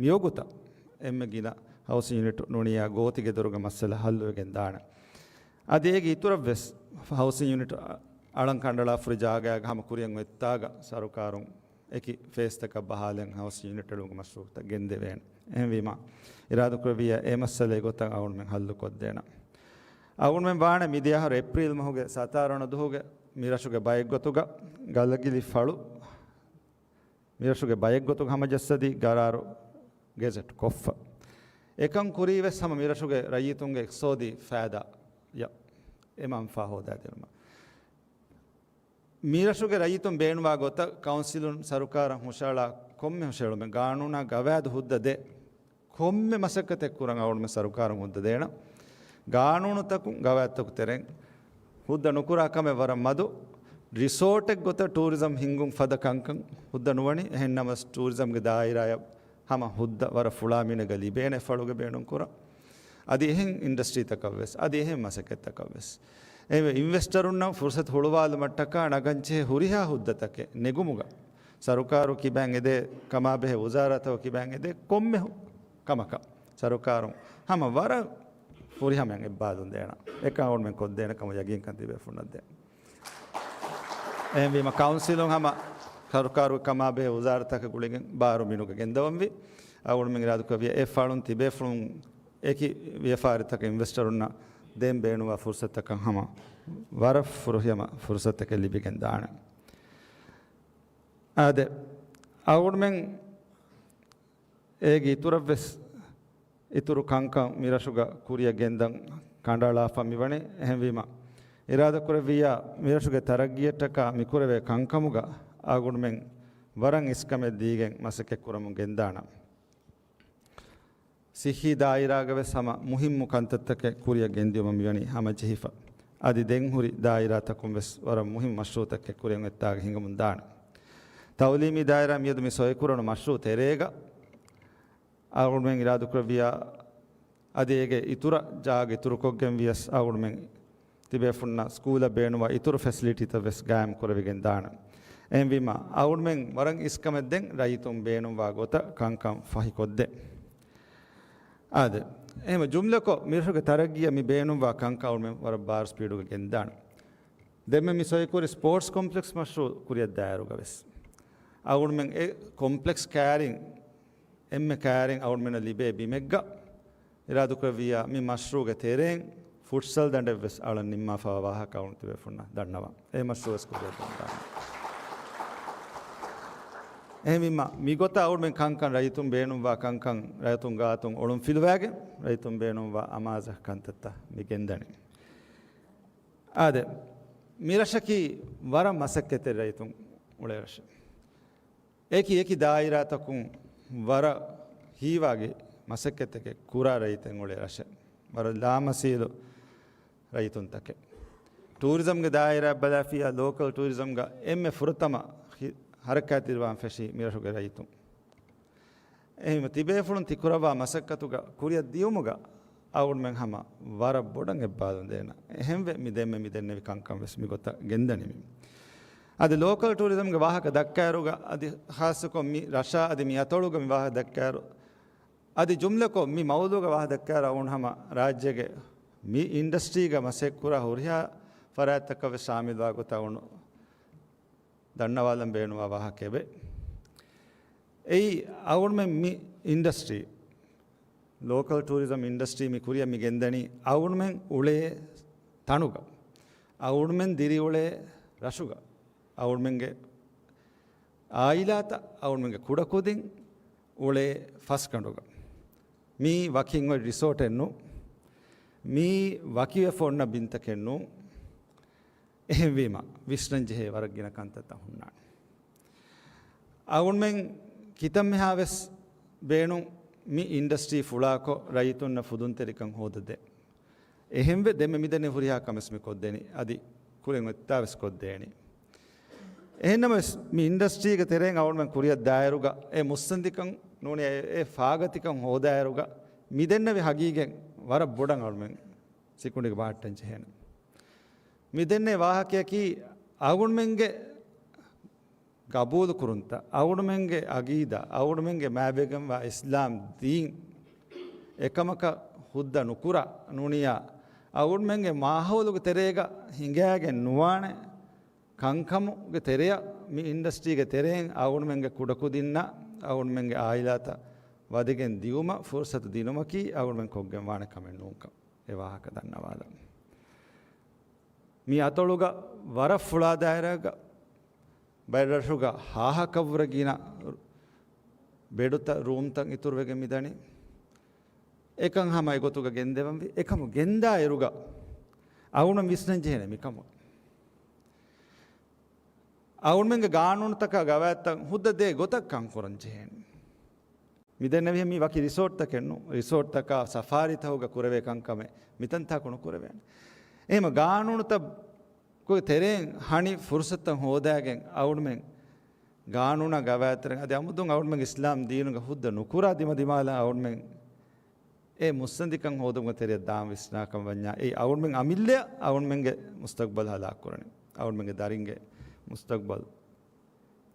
މިވަގުތަށް އެންމެ ގިނަ ހައުސިން ޔުނިޓު ނޫނިއްޔާ ގޯތިގެދޮރުގެ މައްސަލަ ހައްލުވެގެން ދާނެ. އަދި އޭގެ އިތުރަށްވެސް ހައުސިން ޔުނިޓު އަޅަން ކަނޑަޅާފުރި ޖާގައިގަ ހަމަ ކުރިއަށް އޮތްތާގަ ސަރުކާރުން އެކި ފޭސްތަކަށް ބަހާލަން ހައުސް ޔުނިޓް އެޅުމުގެ މަޝްރޫޢުތައް ގެންދެވޭނެ. އެހެންވީމަ، އިރާދަކުރެއްވިއްޔާ އެ މައްސަލައިގެ ގޮތަށް އަޅުގަނޑުމެން ހައްލު ކޮށްދޭނަން. އަޅުގަނޑުމެން ވާނެ މިދިޔަ އަހަރު އޭޕްރީލް މަހުގެ ސަތާރަ ވަނަ ދުވަހުގެ މިރަށުގެ ބައެއްގޮތުގަ ގަލަގިލި ފަޅު، މިރަށުގެ ބައެއްގޮތުގަ ހަމަޖައްސަދީ ގަރާރު ގެޒެޓް ކޮށްފަ. އެކަން ކުރީވެސް ހަމަ މިރަށުގެ ރައްޔިތުންގެ އިޤްތިޞާދީ ފައިދާއަށް އެ މަންފާ ހޯދާދިނުމަށް. މިރަށުގެ ރައްޔިތުން ބޭނުންވާ ގޮތަށް ކައުންސިލުން ސަރުކާރަށް ހުށައަޅާ ކޮންމެ ހުށައެޅުމެއް، ގާނޫނާ ގަވާއިދު ހުއްދަ ދޭ ކޮންމެ މަސައްކަތެއް ކުރަން އަޅުގަނޑުމެން ސަރުކާރުން ހުއްދަ ދޭނަން. ގާނޫނުތަކުން ގަވާއިދުތަކު ތެރެއިން ހުއްދަ ނުކުރާ ކަމެއް ވަރަށް މަދު. ރިސޯޓެއް ގޮތަށް ޓޫރިޒަމް ހިންގުން ފަދަ ކަންކަން ހުއްދަ ނުވަނީ. އެހެންނަމަވެސް ޓޫރިޒަމްގެ ދާއިރާއަށް ހަމަ ހުއްދަ ވަރަށް ފުޅާ މީނަކަށް ލިބޭނެ ފަޅުގެ ބޭނުން ކުރަން. އަދި އެހެން އިންޑަސްޓްރީތަކަށްވެސް، އަދި އެހެން މަސައްކަތްތަކަށްވެސް. އެހެންވެ، އިންވެސްޓަރުންނަށް ފުރުސަތު ހުޅުވާލުމަށްޓަކާ ނަގަންޖެހޭ ހުރިހާ ހުއްދަތަކެއް ނެގުމުގަ ސަރުކާރު ކިބައިން އެދޭ ކަމާބެހޭ ވުޒާރާތަކު ކިބައިން އެދޭ ކޮންމެ ހު-، ކަމަކަށް ސަރުކާރުން ހަމަ ވަރަށް ފުރިހަމައިން އެއްބާލުން ދޭނަން. އެކަން އަޅުގަނޑުމެން ކޮށްދޭނެ ކަމަށް ޔަގީންކަން ތިބޭފުޅުންނަށް ދޭން. އެހެންވީމަ ކައުންސިލުން ހަމަ ސަރުކާރުގެ ކަމާބެހޭ ވުޒާރާތަކެއް ގުޅިގެން ބާރު މިނުގަ ގެންދަވަންވީ. އަޅުގަނޑުމެން އިރާދަކުރެއްވިއްޔާ އެ ފަޅުން ތިބޭފުޅުން އެކި ވިޔަފާރިތަކަށް އިންވެސްޓަރުންނަށް ދޭން ބޭނުންވާ ފުރުސަތަކަށް ހަމަ ވަރަށް ފުރިހަމަ ފުރުސަތަކެއް ލިބިގެން ދާނެ. އާދެ، އަޅުގަނޑުމެން އޭގެ އިތުރަށްވެސް އިތުރު ކަންކަން މިރަށުގަ ކުރިއަށް ގެންދަން ކަނޑައަޅާފަ މިވަނީ. އެހެންވީމަ، އިރާދަކުރެއްވިއްޔާ މިރަށުގެ ތަރައްގީއަށްޓަކާ މިކުރެވޭ ކަންކަމުގަ އަޅުގަނޑުމެން ވަރަށް އިސްކަމެއް ދީގެން މަސައްކަތް ކުރަމުން ގެންދާނަން. ސިއްހީ ދާއިރާގަވެސް ހަމަ މުހިއްމު ކަންތައްތަކެއް ކުރިއަށް ގެންދިއުމަށް މިވަނީ ހަމަޖެހިފަ. އަދި ދެން ހުރި ދާއިރާތަކުންވެސް ވަރަށް މުހިއްމު މަޝްރޫޢުތަކެއް ކުރިއަށް އޮތްތާގަ ހިނގަމުން ދާނެ. ތައުލީމީ ދާއިރާ މިއަދު މި ސޮއިކުރަނު މަޝްރޫޢު ތެރޭގަ އަޅުގަނޑުމެން އިރާދަކުރެއްވިއްޔާ، އަދި އޭގެ އިތުރަށް ޖާގަ އިތުރުކޮށްގެން ވިޔަސް އަޅުގަނޑުމެން ތިބޭފުންނަށް ސްކޫލަށް ބޭނުންވާ އިތުރު ފެސިލިޓީތައް ވެސް ގާއިމް ކުރެވިގެން ދާނެ. އެހެންވީމަ، އަޅުގަނޑުމެން ވަރަށް އިސްކަމެއް ދެން ރައްޔިތުން ބޭނުންވާ ގޮތަށް ކަންކަން ފަހިކޮށްދޭ. އާދެ، އެހެން ޖުމްލަކޮށް، މިރަށުގެ ތަރައްގީއަށް މި ބޭނުންވާ ކަންކަން އަޅުގަނޑުމެން ވަރަށް ބާރު ސްޕީޑުގަ ގެންދާނެ. ދެންމެ މި ސޮއިކުރި ސްޕޯޓްސް ކޮމްޕްލެކްސް މަޝްރޫޢު ކުރިއަށް ދާއިރުގަ ވެސް އަޅުގަނޑުމެން އެ ކޮމްޕްލެކްސް ކައިރިން، އެންމެ ކައިރިން އަޅުގަނޑުމެންނަށް ލިބޭ ބިމެއްގަ އިރާދަކުރެއްވިއްޔާ، މި މަޝްރޫޢުގެ ތެރެއިން ފުޓްސަލް ދަނޑެއްވެސް އަޅަން ނިންމާފަވާ ވާހަކަ އަޅުގަނޑު ތިބޭފުންނަށް ދަންނަވަން. އެ މަޝްރޫޢުވެސް ކުރިއަށް ދަންނަވަން. އެހެންވީމަ، މިގޮތަށް އަޅުގަނޑުމެން ކަންކަން، ރައްޔިތުން ބޭނުންވާ ކަންކަން، ރައްޔިތުން ގާތުން އޮޅުން ފިލުވައިގެން، ރައްޔިތުން ބޭނުންވާ އަމާޒަށް ކަންތައްތައް މި ގެންދަނީ. އާދެ، މިރަށަކީ ވަރަށް މަސައްކަތެއް ރައްޔިތުން އުޅޭ ރަށެއް. އެކި އެކި ދާއިރާތަކުން ވަރަށް ހީވާގި މަސައްކަތެއް ކުރާ ރައްޔިތުން އުޅޭ ރަށެއް. ވަރަށް ލާމަސީލު ރައްޔިތުންތަކެއް. ޓޫރިޒަމްގެ ދާއިރާ ބަލާފިއްޔާ، ލޯކަލް ޓޫރިޒަމްގަ އެންމެ ފުރަތަމަ ހި-، ހަރަކާތްތެރިވާން ފެށީ މިރަށުގެ ރައްޔިތުން. އެހެންވެ، ތިބޭފުޅުން ތިކުރައްވާ މަސައްކަތުގަ ކުރިއަށް ދިޔުމުގަ އަޅުގަނޑުމެން ހަމަ ވަރަށް ބޮޑަށް އެއްބާލުން ދޭނަން. އެހެންވެ، މި ދެންމެ މި ދެންނެވި ކަންކަން ވެސް މިގޮތަށް ގެންދަނީމީ. އަދި ލޯކަލް ޓޫރިޒަމްގެ ވާހަކަ ދައްކާއިރުގަ، އަދި ޚާއްޞަކޮށް މި ރަށާ އަދި މި އަތޮޅުގަ މި ވާހަކަ ދައްކާއިރު، އަދި ޖުމްލަކޮށް މި މައުޟޫގަ ވާހަކަ ދައްކާއިރު، އަޅުގަނޑު ހަމަ ރާއްޖޭގެ މި އިންޑަސްޓްރީގަ މަސައްކަތް ކުރާ ހުރިހާ ފަރާތްތަކަށް ވެސް ޝާމިލްވާ ގޮތަށް އަޅުގަނޑު ދަންނަވާލަން ބޭނުންވާ ވާހަކައެވެ. އެއީ، އަޅުގަނޑުމެން މި އިންޑަސްޓްރީ، ލޯކަލް ޓޫރިޒަމް އިންޑަސްޓްރީ މި ކުރިއަށް މި ގެންދަނީ އަޅުގަނޑުމެން އުޅޭ ތަނުގަ، އަޅުގަނޑުމެން ދިރިއުޅޭ ރަށުގަ، އަޅުގަނޑުމެންގެ އާއިލާތައް، އަޅުގަނޑުމެންގެ ކުޑަކުދިން އުޅޭ ފަސްގަނޑުގަ. މީ ވަކިން އޮތް ރިސޯޓެއް ނޫން. މީ ވަކިވެފަ އޮންނަ ބިންތަކެއް ނޫން. އެހެންވީމަ، ވިސްނަންޖެހޭ ވަރަށް ގިނަ ކަންތައްތައް ހުންނާނެ. އަޅުގަނޑުމެން ކިތަންމެހާވެސް ބޭނުން މި އިންޑަސްޓްރީ ފުޅާކޮށް، ރައްޔިތުންނަށް ފުދުންތެރިކަން ހޯދަދޭ. އެހެންވެ، ދެންމެ މިދެންނެވި ހުރިހާ ކަމެއް މި ކޮށްދޭނީ، އަދި ކުރިން އޮތްތާވެސް ކޮށްދޭނީ. އެހެންނަމަވެސް، މި އިންޑަސްޓްރީގެ ތެރެއިން އަޅުގަނޑުމެން ކުރިއަށް ދާއިރުގަ، އެ މުއްސަނދިކަން ނޫނީ، އެ، އެ ފާގަތިކަން ހޯދާއިރުގަ، މިދެންނެވި ހަގީގަތް ވަރަށް ބޮޑަށް އަޅުގަނޑުމެން ސިކުނޑިގަ ބަހައްޓަން ޖެހޭނެ. މިދެންނެވި ވާހަކަޔަކީ އަޅުގަނޑުމެންގެ ގަބޫލުކުރުންތައް، އަޅުގަނޑުމެންގެ އަގީދާ، އަޅުގަނޑުމެންގެ މާތްވެގެންވާ އިސްލާމް ދީން އެކަމަކަށް ހުއްދަ ނުކުރާ ނޫނިޔާ، އަޅުގަނޑުމެންގެ މާހައުލުގެ ތެރޭގަ ހިނގައިގެން ނުވާނެ، ކަންކަމުގެ ތެރެއަށް، މި އިންޑަސްޓްރީގެ ތެރެއިން އަޅުގަނޑުމެންގެ ކުޑަކުދިންނަށް އަޅުގަނޑުމެންގެ އާއިލާތައް ވަދެގެން ދިއުމަށް ފުރުސަތު ދިނުމަކީ އަޅުގަނޑުމެން ކޮށްގެން ވާނެ ކަމެއް ނޫންކަން އެ ވާހަކަ ދަންނަވާލަން. މި އަތޮޅުގަ ވަރަށް ފުޅާ ދާއިރާގަ ބައެއް ރަށުގަ ހާހަކަށްވުރެ ގިނަ ބެޑުތައް، ރޫމްތައް އިތުރުވެގެން މިދަނީ. އެކަން ހަމަ އެގޮތުގަ ގެންދެވަންވީ. އެކަމު ގެންދާއިރުގަ އަޅުގަނޑު ވިސްނަން ޖެހޭނެ މިކަމަށް. އަޅުގަނޑުމެންގެ ގާނޫނުތަކާ ގަވާއިދުތައް ހުއްދަ ދޭ ގޮތަށް ކަން ކުރަން ޖެހޭނެ. މިދެންނެވިހެން މީ ވަކި ރިސޯޓްތަކެއް ނޫން. ރިސޯޓްތަކާ ސަފާރީތަކުގަ ކުރެވޭ ކަންކަމެއް މިތަންތާކު ނުކުރެވޭނެ. އެހެން ގާނޫނުތައް ކު ތެރެއިން ހަނި ފުރުސަތުތައް ހޯދާގެން އަޅުގަނޑުމެން ގާނޫނާ ގަވާއިދުތެރެއިން އަދި އަމުދުން އަޅުގަނޑުމެން އިސްލާމް ދީނުގަ ހުއްދަ ނުކުރާ ދިމަދިމާލަށް އަޅުގަނޑުމެން އެ މުއްސަނދިކަން ހޯދުމުގެ ތެރެއަށް ދާން ވިސްނާ ކަމަށް ވަންޏާ، އެއީ އަޅުގަނޑުމެން އަމިއްލައަށް އަޅުގަނޑުމެންގެ މުސްތަގްބަލް ހަލާކުކުރަނީ، އަޅުގަނޑުމެންގެ ދަރިންގެ މުސްތަގްބަލް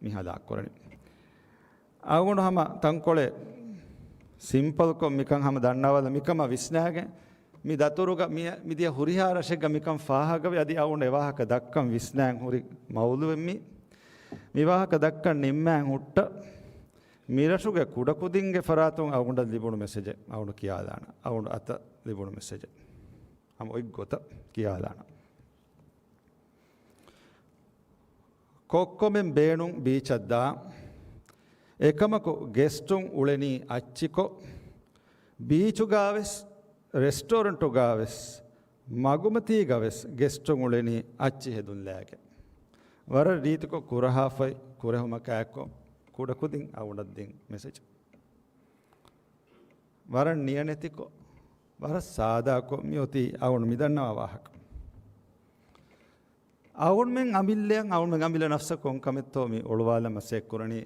މި ހަލާކުކުރަނީ. އަޅުގަނޑު ހަމަ ތަންކޮޅެއް ސިމްޕަލްކޮށް މިކަން ހަމަ ދަންނަވާލަ، މިކަމަށް ވިސްނާގެން މި ދަތުރުގަ މި، މިދިޔަ ހުރިހާ ރަށެއްގަ މިކަން ފާހަގަވި. އަދި އަޅުގަނޑު އެ ވާހަކަ ދައްކަން ވިސްނާން ހުރި މައުޟޫއެއް މި. މި ވާހަކަ ދައްކަން ނިންމާން ހުއްޓަ މިރަށުގެ ކުޑަކުދިންގެ ފަރާތުން އަޅުގަނޑަށް ލިބުނު މެސެޖެއް އަޅުގަނޑު ކިޔާލާނަ. އަޅުގަނޑު އަތަށް ލިބުނު މެސެޖެއް ހަމަ އޮތް ގޮތަށް ކިޔާލާނަ. ކޮއްކޮމެން ބޭނުން ބީޗަށް ދާ. އެކަމަކު ގެސްޓުން އުޅެނީ އައްޗިކޮށް، ބީޗުގާވެސް، ރެސްޓޯރެންޓުގާވެސް، މަގުމަތީގަވެސް ގެސްޓުން އުޅެނީ އައްޗި ހެދުން ލައިގެން. ވަރަށް ރީތިކޮށް ކުރަހާފައި ކުރެހުމަކާއެއްކޮށް ކުޑަކުދިން އަޅުގަނޑަށް ދިން މެސެޖް. ވަރަށް ނިޔަނެތިކޮށް، ވަރަށް ސާދާކޮށް މިއޮތީ އަޅުގަނޑު މިދަންނަވާ ވާހަކަ. އަޅުގަނޑުމެން އަމިއްލައަށް، އަޅުގަނޑުމެން އަމިއްލަ ނަފްސަށް ކޮން ކަމެއްތޯ މި އޮޅުވާލަން މަސައްކަތް ކުރަނީ،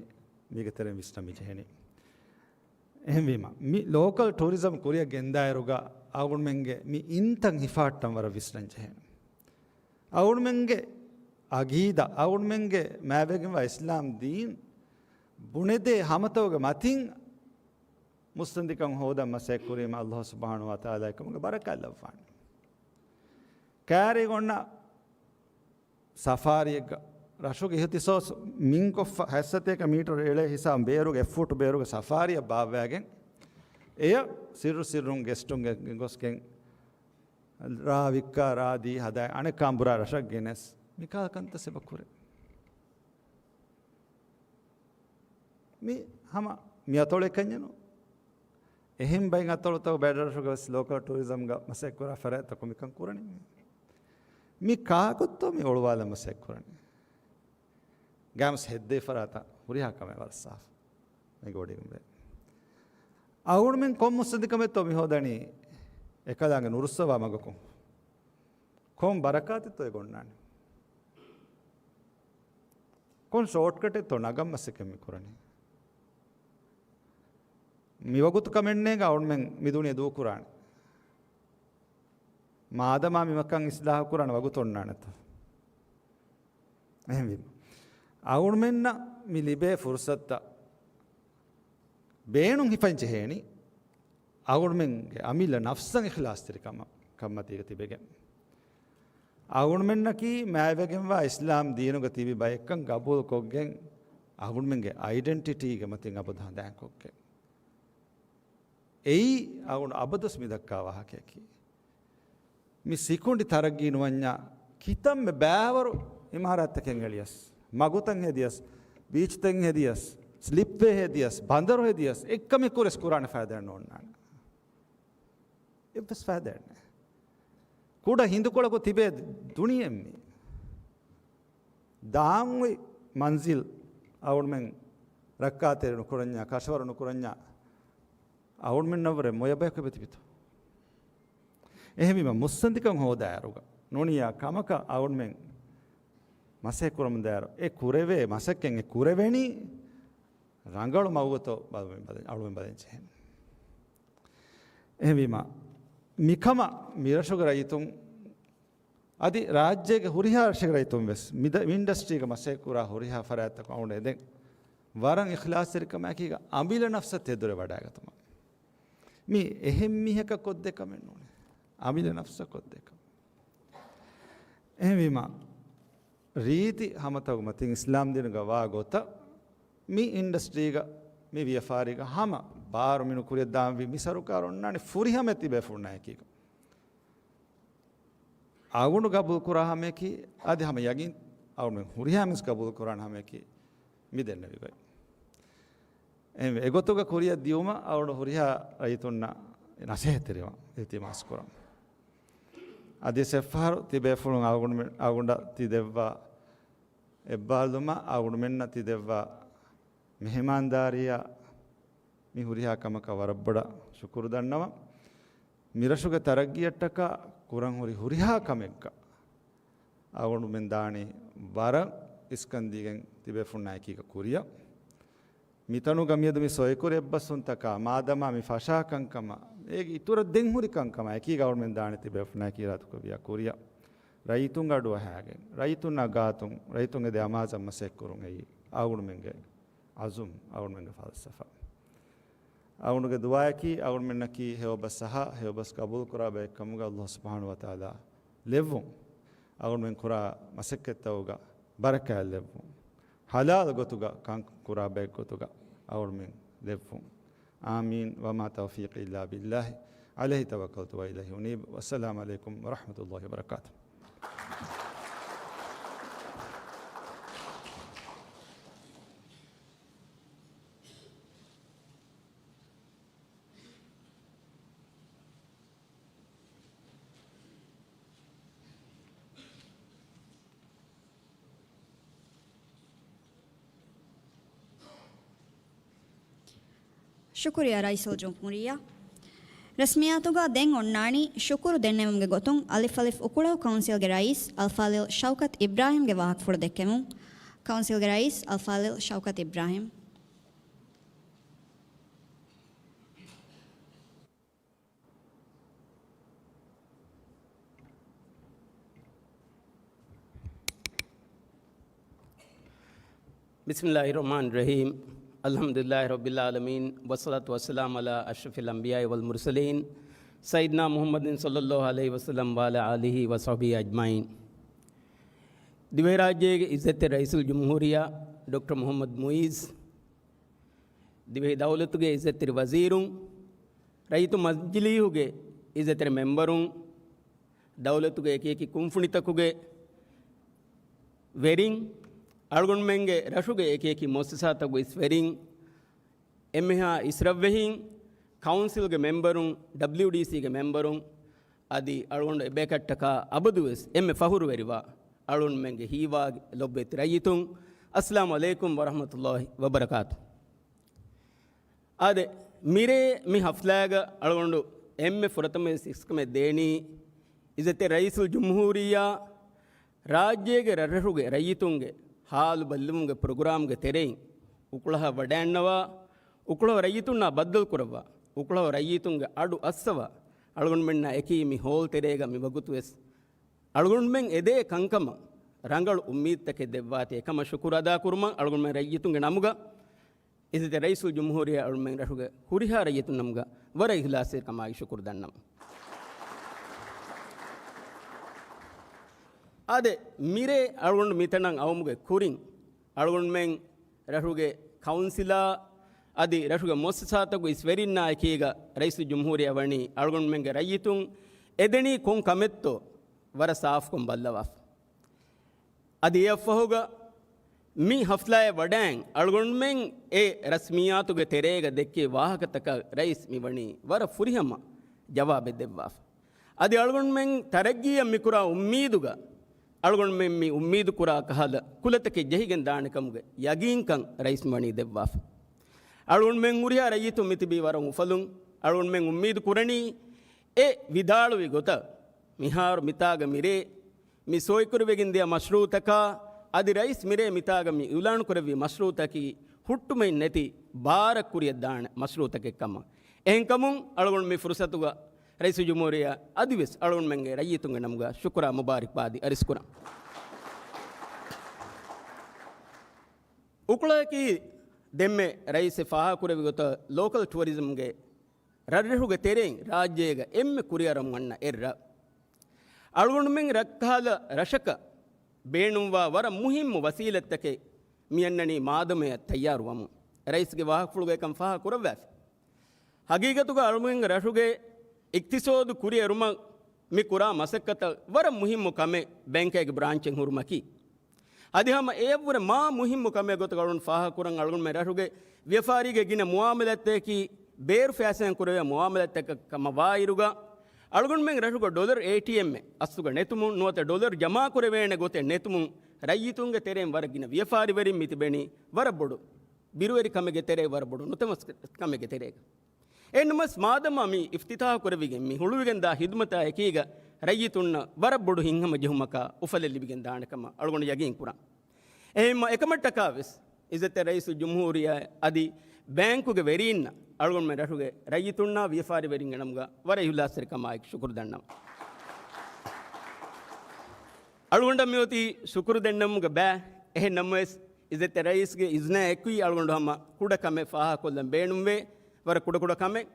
މީގެ ތެރެއިން ވިސްނަން މި ޖެހެނީ. އެހެންވީމަ، މި ލޯކަލް ޓޫރިޒަމް ކުރިއަށް ގެންދާއިރުގަ އަޅުގަނޑުމެންގެ މި އިންތައް ހިފާއްޓަން ވަރަށް ވިސްނަން ޖެހޭނެ. އަޅުގަނޑުމެންގެ އަގީދާ، އަޅުގަނޑުމެންގެ މާތްވެގެންވާ އިސްލާމް ދީން ބުނެދޭ ހަމަތައުގެ މަތިން މުއްސަނދިކަން ހޯދަން މަސައްކަތް ކުރީމަ، ﷲ ސުބްޙާނަހޫ ވަތަޢާލާ އެކަމުގެ ބަރަކާތް ލައްވާނެ. ކައިރީގަ އޮންނަ ސަފާރީއެއްގަ ރަށުގެ އިހުތިސޯސް މިންކޮށްފަ ހަތްސަތޭކަ މީޓަރު އެޅޭ ހިސާބުން ބޭރުގެ އެއް ފޫޓު ބޭރުގެ ސަފާރީއަށް ބާއްވައިގެން، އެޔަށް ސިއްރު ސިއްރުން ގެސްޓުން ގެންގޮސްގެން ރާ ވިއްކާ، ރާ ދީ ހަދާ، އަނެއްކާ އަނބުރާ ރަށަށް ގެނެސް، މިކަހަލަ ކަންތައް އެބަ ކުރޭ. މި ހަމަ މި އަތޮޅެއް ކަންޏެއް ނޫން. އެހެން ބައެއް އަތޮޅުތަކު ބައެއް ރަށުގަ ވެސް ލޯކަލް ޓޫރިޒަމްގަ މަސައްކަތް ކުރާ ފަރާތްތަކު މިކަން ކުރަނީ. މި ކާކުތޯ މި އޮޅުވާލަން މަސައްކަތް ކުރަނީ؟ ގައިމުވެސް ހެއްދޭ ފަރާތަށް ހުރިހާ ކަމެއް ވަރަށް ސާފު. މީގެ ވޮޑިގަނބޭ. އަޅުގަނޑުމެން ކޮން މުއްސަނދިކަމެއްތޯ މި ހޯދަނީ އެކަލާނގެ ނުރުއްސަވާ މަގަކުން؟ ކޮން ބަރަކާތެއްތޯ އެ ގޮންނާނީ؟ ކޮން ޝޯޓްކަޓެއްތޯ ނަގަން މަސައްކަތް މި ކުރަނީ؟ މިވަގުތު ކަމެއް ނޭނގެ އަޅުގަނޑުމެން މި ދުނިޔެ ދޫކުރާނެ. މާދަމާ މި މަކަން އިސްލާހު ކުރާނެ ވަގުތު އޮންނާނެތަ؟ އެހެންވީމަ، އަޅުގަނޑުމެންނަށް މި ލިބޭ ފުރުސަތުތައް ބޭނުން ހިފަން ޖެހޭނީ، އަޅުގަނޑުމެންގެ އަމިއްލަ ނަފްސަށް އިޚްލާޞްތެރިކަމަށް ކަންމަތީގަ ތިބެގެން. އަޅުގަނޑުމެންނަކީ މާތްވެގެންވާ އިސްލާމް ދީނުގަ ތިބި ބައެއްކަން ގަބޫލުކޮށްގެން، އަޅުގަނޑުމެންގެ އައިޑެންޓިޓީގެ މަތިން އަބަދު ހަނދާންކޮށްގެން. އެއީ އަޅުގަނޑު އަބަދުވެސް މިދައްކާ ވާހަކަޔަކީ. މި ސިކުނޑި ތަރައްގީ ނުވަންޏާ ކިތަންމެ ބައިވަރު އިމާރާތްތަކެއް އެޅިޔަސް، މަގުތައް ހެދިޔަސް، ބީޗްތައް ހެދިޔަސް، ސްލިޕްވޭ ހެދިޔަސް، ބަނދަރު ހެދިޔަސް، އެއްކަމެއް ކުރެސް ކުރާނެ ފައިދާއެއް ނޯންނާނެ. އެއްވެސް ފައިދާއެއް ނެއް. ކުޑަ ހިނދުކޮޅަކު ތިބޭ ދުނިޔެއެއް މީ. ދާން އޮތް މަންޒިލް އަޅުގަނޑުމެން ރައްކާތެރި ނުކުރަންޏާ، ކަށަވަރު ނުކުރަންޏާ، އަޅުގަނޑުމެންނަށްވުރެ މޮޔަ ބަޔަކު އެބަތިބިތޯ؟ އެހެންވީމަ، މުއްސަނދިކަން ހޯދާއިރުގަ ނޫނިއްޔާ ކަމަކަށް އަޅުގަނޑުމެން މަސައްކަތް ކުރަމުންދާއިރު، އެ ކުރެވޭ މަސައްކަތް އެ ކުރެވެނީ ރަނގަޅު މަގުގަތޯ ބަލަމުން ބަލަން، އަޅުމެން ބަލަން ޖެހޭނެ. އެހެންވީމަ، މިކަމަށް މިރަށުގެ ރައްޔިތުން އަދި ރާއްޖޭގެ ހުރިހާ ރަށެއްގެ ރައްޔިތުން ވެސް މި އިންޑަސްޓްރީގަ މަސައްކަތް ކުރާ ހުރިހާ ފަރާތްތަކުން އަޅުގަނޑު އެދެން ވަރަށް އިޚްލާޞްތެރިކަމާއެކީގަ އަމިއްލަ ނަފްސަށް ތެދުވެ ވަޑައިގަތުމަށް. މީ އެހެން މީހަކަށް ކޮށްދޭ ކަމެއް ނޫނޭ. އަމިއްލަ ނަފްސަށް ކޮށްދޭ ކަމެއް. އެހެންވީމަ، ރީތި ހަމަތަކުގެ މަތިން އިސްލާމްދީނުގަ ވާ ގޮތަށް މި އިންޑަސްޓްރީގަ، މި ވިޔަފާރީގަ ހަމަ ބާރު މިނު ކުރިއަށް ދާންވީ މި ސަރުކާރު އޮންނާނީ ފުރިހަމަ ތިބޭފުޅުންނާ އެކީގަ. އަޅުގަނޑު ގަބޫލު ކުރާ ހަމަޔަކީ، އަދި ހަމަ ޔަގީން އަޅުމެން ހުރިހާ މީސް ގަބޫލު ކުރާނެ ހަމަޔަކީ މި ދެންނެވި ގޮތް. އެ، އެގޮތުގަ ކުރިއަށް ދިޔުމަށް އަޅުގަނޑު ހުރިހާ ރައްޔިތުންނަށް ނަސޭހަތްތެރިވާން އިލްތިމާސް ކުރަން. އަދި ސެއްފަހަރު ތިބޭފުޅުން އަޅުގަނޑު، އަޅުގަނޑަށް ތި ދެއްވާ އެއްބާރުލުމަށް އަޅުގަނޑުމެންނަށް ތި ދެއްވާ މެހެމާންދާރީއަށް މި ހުރިހާ ކަމަކަށް ވަރަށް ބޮޑަށް ޝުކުރު ދަންނަވަން. މިރަށުގެ ތަރައްގީއަށްޓަކާ ކުރަން ހުރި ހުރިހާ ކަމެއްގަ އަޅުގަނޑުމެން ދާނީ ވަރަށް އިސްކަން ދީގެން ތިބޭފުޅުންނާ އެކީގަ ކުރިއަށް. މިތަނުގަ މިއަދު މި ސޮއިކުރި އެއްބަސްވުންތަކާ މާދަމާ މި ފަށާ ކަންކަމާ އޭގެ އިތުރަށް ދެން ހުރި ކަންކަމާ އެކީގަ އަޅުގަނޑުމެން ދާނީ ތިބޭފުޅުންނާ އެކީ އިރާދަކުރެއްވިޔާ ކުރިއަށް. ރައްޔިތުންގެ އަޑުއަހާގެން، ރައްޔިތުންނާ ގާތުން، ރައްޔިތުންގެ ދެ އަމާޒަށް މަސައްކަތްކުރުން އެއީ އަޅުގަނޑުމެންގެ އަޒުމް، އަޅުގަނޑުމެންގެ ފަލްސަފާ. އަޅުގަނޑުގެ ދުޢާއަކީ އަޅުގަނޑުމެންނަކީ ހެޔޮބަސް އަހާ، ހެޔޮބަސް ގަބޫލުކުރާ ބައެއްކަމުގަ އައްލާހު ސުބްޙާނަހޫ ވަތަޢާލާ ލެއްވުން. އަޅުގަނޑުމެން ކުރާ މަސައްކަތްތަކުގަ ބަރަކާތް ލެއްވުން. ޙަލާލު ގޮތުގަ ކަން ކުރާ ބައެއްގޮތުގަ އަޅުގަނޑުމެން ލެއްވުން. އާމީން. وما توفيقي إلا بالله عليه توكلت وإليه أنيب. والسلام عليكم ورحمة الله وبركاته. ޝުކުރިއްޔާ ރައީސުލްޖުމްހޫރިއްޔާ. ރަސްމިއްޔާތުގަ ދެން އޮންނާނީ ޝުކުރު ދެންނެވުމުގެ ގޮތުން އަލިފު އަލިފު އުކުޅަހު ކައުންސިލްގެ ރައީސް އަލްފާޟިލް ޝައުކަތް އިބްރާހިމްގެ ވާހަކަފުޅު ދެއްކެމުން. ކައުންސިލްގެ ރައީސް އަލްފާޟިލް ޝައުކަތް އިބްރާހިމް. بسم الله الرحمن الرحيم. الحمد لله رب العالمين، والصلاة والسلام على أشرف الأنبياء والمرسلين، سيدنا محمد صلى الله عليه وسلم وعلى آله وصحبه أجمعين. ދިވެހިރާއްޖޭގެ އިއްޒަތްތެރި ރައީސުލްޖުމްހޫރިއްޔާ ޑޮކްޓަރ މުޙައްމަދު މުޢިއްޒު، ދިވެހި ދައުލަތުގެ އިއްޒަތްތެރި ވަޒީރުން، ރައްޔިތު މަޖިލީހުގެ އިއްޒަތްތެރި މެމްބަރުން، ދައުލަތުގެ އެކިއެކި ކުންފުނިތަކުގެ ވެރިން، އަޅުގަނޑުމެންގެ ރަށުގެ އެކިއެކި މުއައްސަސާތަކުގެ އިސް ވެރިން، އެންމެހާ އިސްރަށްވެހިން، ކައުންސިލްގެ މެމްބަރުން، ޑަބްލިޔުޑީސީގެ މެމްބަރުން، އަދި އަޅުގަނޑު އެބޭކަށްޓަކާ އަބަދުވެސް އެންމެ ފަހުރުވެރިވާ އަޅުގަނޑުމެންގެ ހީވާގި ލޮބުވެތި ރައްޔިތުން، އައްސަލާމު ޢަލައިކުމް ވަރަޙްމަތުﷲި ވަބަރަކާތު. އާދެ، މިރޭ މި ހަފްލާގަ އަޅުގަނޑު އެންމެ ފުރަތަމަ ސިސްކަމެއް ދޭނީ، އިއްޒަތްތެރި ރައީސުލްޖުމްހޫރިއްޔާ، ރާއްޖޭގެ ރަށްރަށުގެ ރައްޔިތުންގެ ހާލު ބައްލަވުމުގެ ޕްރޮގްރާމްގެ ތެރެއިން އުކުޅަހަށް ވަޑައިންނަވާ، އުކުޅަހު ރައްޔިތުންނާ ބައްދަލުކުރައްވާ، އުކުޅަހު ރައްޔިތުންގެ އަޑު އައްސަވާ، އަޅުގަނޑުމެންނާ އެކީ މި ހޯލް ތެރޭގަ މި ވަގުތުވެސް އަޅުގަނޑުމެން އެދޭ ކަންކަމަށް ރަނގަޅު އުއްމީދުތަކެއް ދެއްވާތީ އެކަމަށް ޝުކުރު އަދާކުރުމަށް އަޅުގަނޑުމެން ރައްޔިތުންގެ ނަމުގަ އިއްޒަތްތެރި ރައީސުލްޖުމްހޫރިއްޔާ އަޅުމެން ރަށުގެ ހުރިހާ ރައްޔިތުން ނަމުގަ ވަރަށް އިޚްލާޞްތެރިކަމާއި ޝުކުރު ދަންނަވަން. އާދެ، މިރޭ އަޅުގަނޑު މިތަނަށް އައުމުގެ ކުރިން، އަޅުގަނޑުމެން ރަށުގެ ކައުންސިލާ އަދި ރަށުގެ މުއައްސަސާތަކު އިސް ވެރިންނާ އެކީގަ ރައީސުލްޖުމްހޫރިއްޔާ ވަނީ އަޅުގަނޑުމެންގެ ރައްޔިތުން އެދެނީ ކޮން ކަމެއްތޯ ވަރަށް ސާފުކޮށް ބައްލަވާފަ. އަދި އެއަށްފަހުގަ މި ހަފްލާއެއް ވަޑައިން އަޅުގަނޑުމެން އެ ރަސްމިއްޔާތުގެ ތެރޭގަ ދެއްކި ވާހަކަތަކަށް ރައީސް މިވަނީ ވަރަށް ފުރިހަމަ ޖަވާބެއް ދެއްވާފަ. އަދި އަޅުގަނޑުމެން ތަރައްގީއަށް މިކުރާ އުއްމީދުގަ އަޅުގަނޑުމެން މި އުއްމީދު ކުރާ ކަހަލަ ކުލަތަކެއް ޖެހިގެން ދާނެ ކަމުގެ ޔަގީންކަން ރައީސް މިވަނީ ދެއްވާފަ. އަޅުގަނޑުމެން ހުރިހާ ރައްޔިތުން މިތިބީ ވަރަށް އުފަލުން. އަޅުގަނޑުމެން އުއްމީދު ކުރަނީ އެ ވިދާޅުވި ގޮތަށް މިހާރު މިތާގަ މިރޭ މި ސޮއިކުރިވެގެން ދިޔަ މަޝްރޫއުތަކާ، އަދި ރައީސް މިރޭ މިތާގަ މި އިޢުލާނު ކުރެއްވި މަޝްރޫއުތަކީ ހުއްޓުމެއް ނެތި ބާރަށް ކުރިއަށް ދާނެ މަޝްރޫއުތަކެއް ކަމަށް. އެހެންކަމުން އަޅުގަނޑު މި ފުރުސަތުގަ ރައީސުލްޖުމްހޫރިއްޔާ އަދިވެސް އަޅުގަނޑުމެންގެ ރައްޔިތުންގެ ނަމުގަ ޝުކުރާ މުބާރިކްބާދި އަރިސްކުރަން. އުކުޅަކީ ދެންމެ ރައީސް ފާހަގަކުރެއްވި ގޮތަށް ލޯކަލް ޓުއަރިޒަމްގެ ރަށްރަށުގެ ތެރެއިން ރާއްޖޭގަ އެންމެ ކުރިއަރަމުން އަންނަ އެއް ރަށް. އަޅުގަނޑުމެން ރަށްކަހަލަ ރަށަކަށް ބޭނުންވާ ވަރަށް މުހިއްމު ވަސީލަތްތަކެއް މިއަންނަނީ މާދަމަޔަށް ތައްޔާރުވަމުން. ރައީސްގެ ވާހަކަފުޅުގައި ކަން ފާހަގަ ކުރައްވާފި. ހަގީގަތުގަ އަޅުގަނޑުގެ ރަށުގެ އިޤްތިޞާދު ކުރިއެރުމަށް މި ކުރާ މަސައްކަތަށް ވަރަށް މުހިއްމު ކަމެއް ބޭންކެއްގެ ބްރާންޗެއް ހުރުމަކީ. އަދި ހަމަ އެޔަށްވުރެ މާ މުހިއްމު ކަމެއް ގޮތަށް އަޅުގަނޑު ފާހަގަކުރަން، އަޅުގަނޑުމެން ރަށުގެ ވިޔަފާރީގެ ގިނަ މުއާމަލާތްތަކަކީ ބޭރު ފައިސާއިން ކުރެވޭ މުއާމަލާތްތަކަށް ކަމަށް ވާއިރުގަ، އަޅުގަނޑުމެން ރަށުގަ ޑޮލަރު އޭޓީއެމްއެއް އަސްލުގަ ނެތުމުން، ނުވަތަ ޑޮލަރު ޖަމާކުރެވޭނެ ގޮތެއް ނެތުމުން، ރައްޔިތުންގެ ތެރެއިން ވަރަށް ގިނަ ވިޔަފާރިވެރިން މި ތިބެނީ ވަރަށް ބޮޑު ބިރުވެރިކަމެއްގެ ތެރޭ، ވަރަށް ބޮޑު ނުތަނަވަސްކަމެއްގެ ތެރޭގަ. އެހެންނަމަވެސް، މާދަމާ މި އިފްތިތާހު ކުރެވިގެން މި ހުޅުވިގެންދާ ހިދުމަތާ އެކީގަ، ރައްޔިތުންނަށް ވަރަށް ބޮޑު ހިތްހަމަޖެހުމަކާ އުފަލެއް ލިބިގެން ދާނެ ކަމަށް އަޅުގަނޑު ޔަގީން ކުރަން. އެހެންމަ އެކަމަށްޓަކާ ވެސް، އިއްޒަތްތެރި ރައީސުލް ޖުމްހޫރިއްޔާ އަދި ބޭންކުގެ ވެރީންނަށް އަޅުގަނޑުމެން ރަށުގެ ރައްޔިތުންނާ ވިޔަފާރިވެރިންގެ ނަމުގަ ވަރަށް އިހުލާސްތެރިކަމާއެކު ޝުކުރު ދަންނަވަން. އަޅުގަނޑަށް މިއޮތީ ޝުކުރު ދެންނެވުމުގެ ބައި. އެހެން ނަމަވެސް، އިއްޒަތްތެރި ރައީސްގެ އިޒްނާ އެކުވި އަޅުގަނޑު ހަމަ ކުޑަ ކަމެއް ފާހަގަކޮށްލަން ބޭނުންވޭ. ވަރަށް ކުޑަ ކުޑަ ކަމެއް.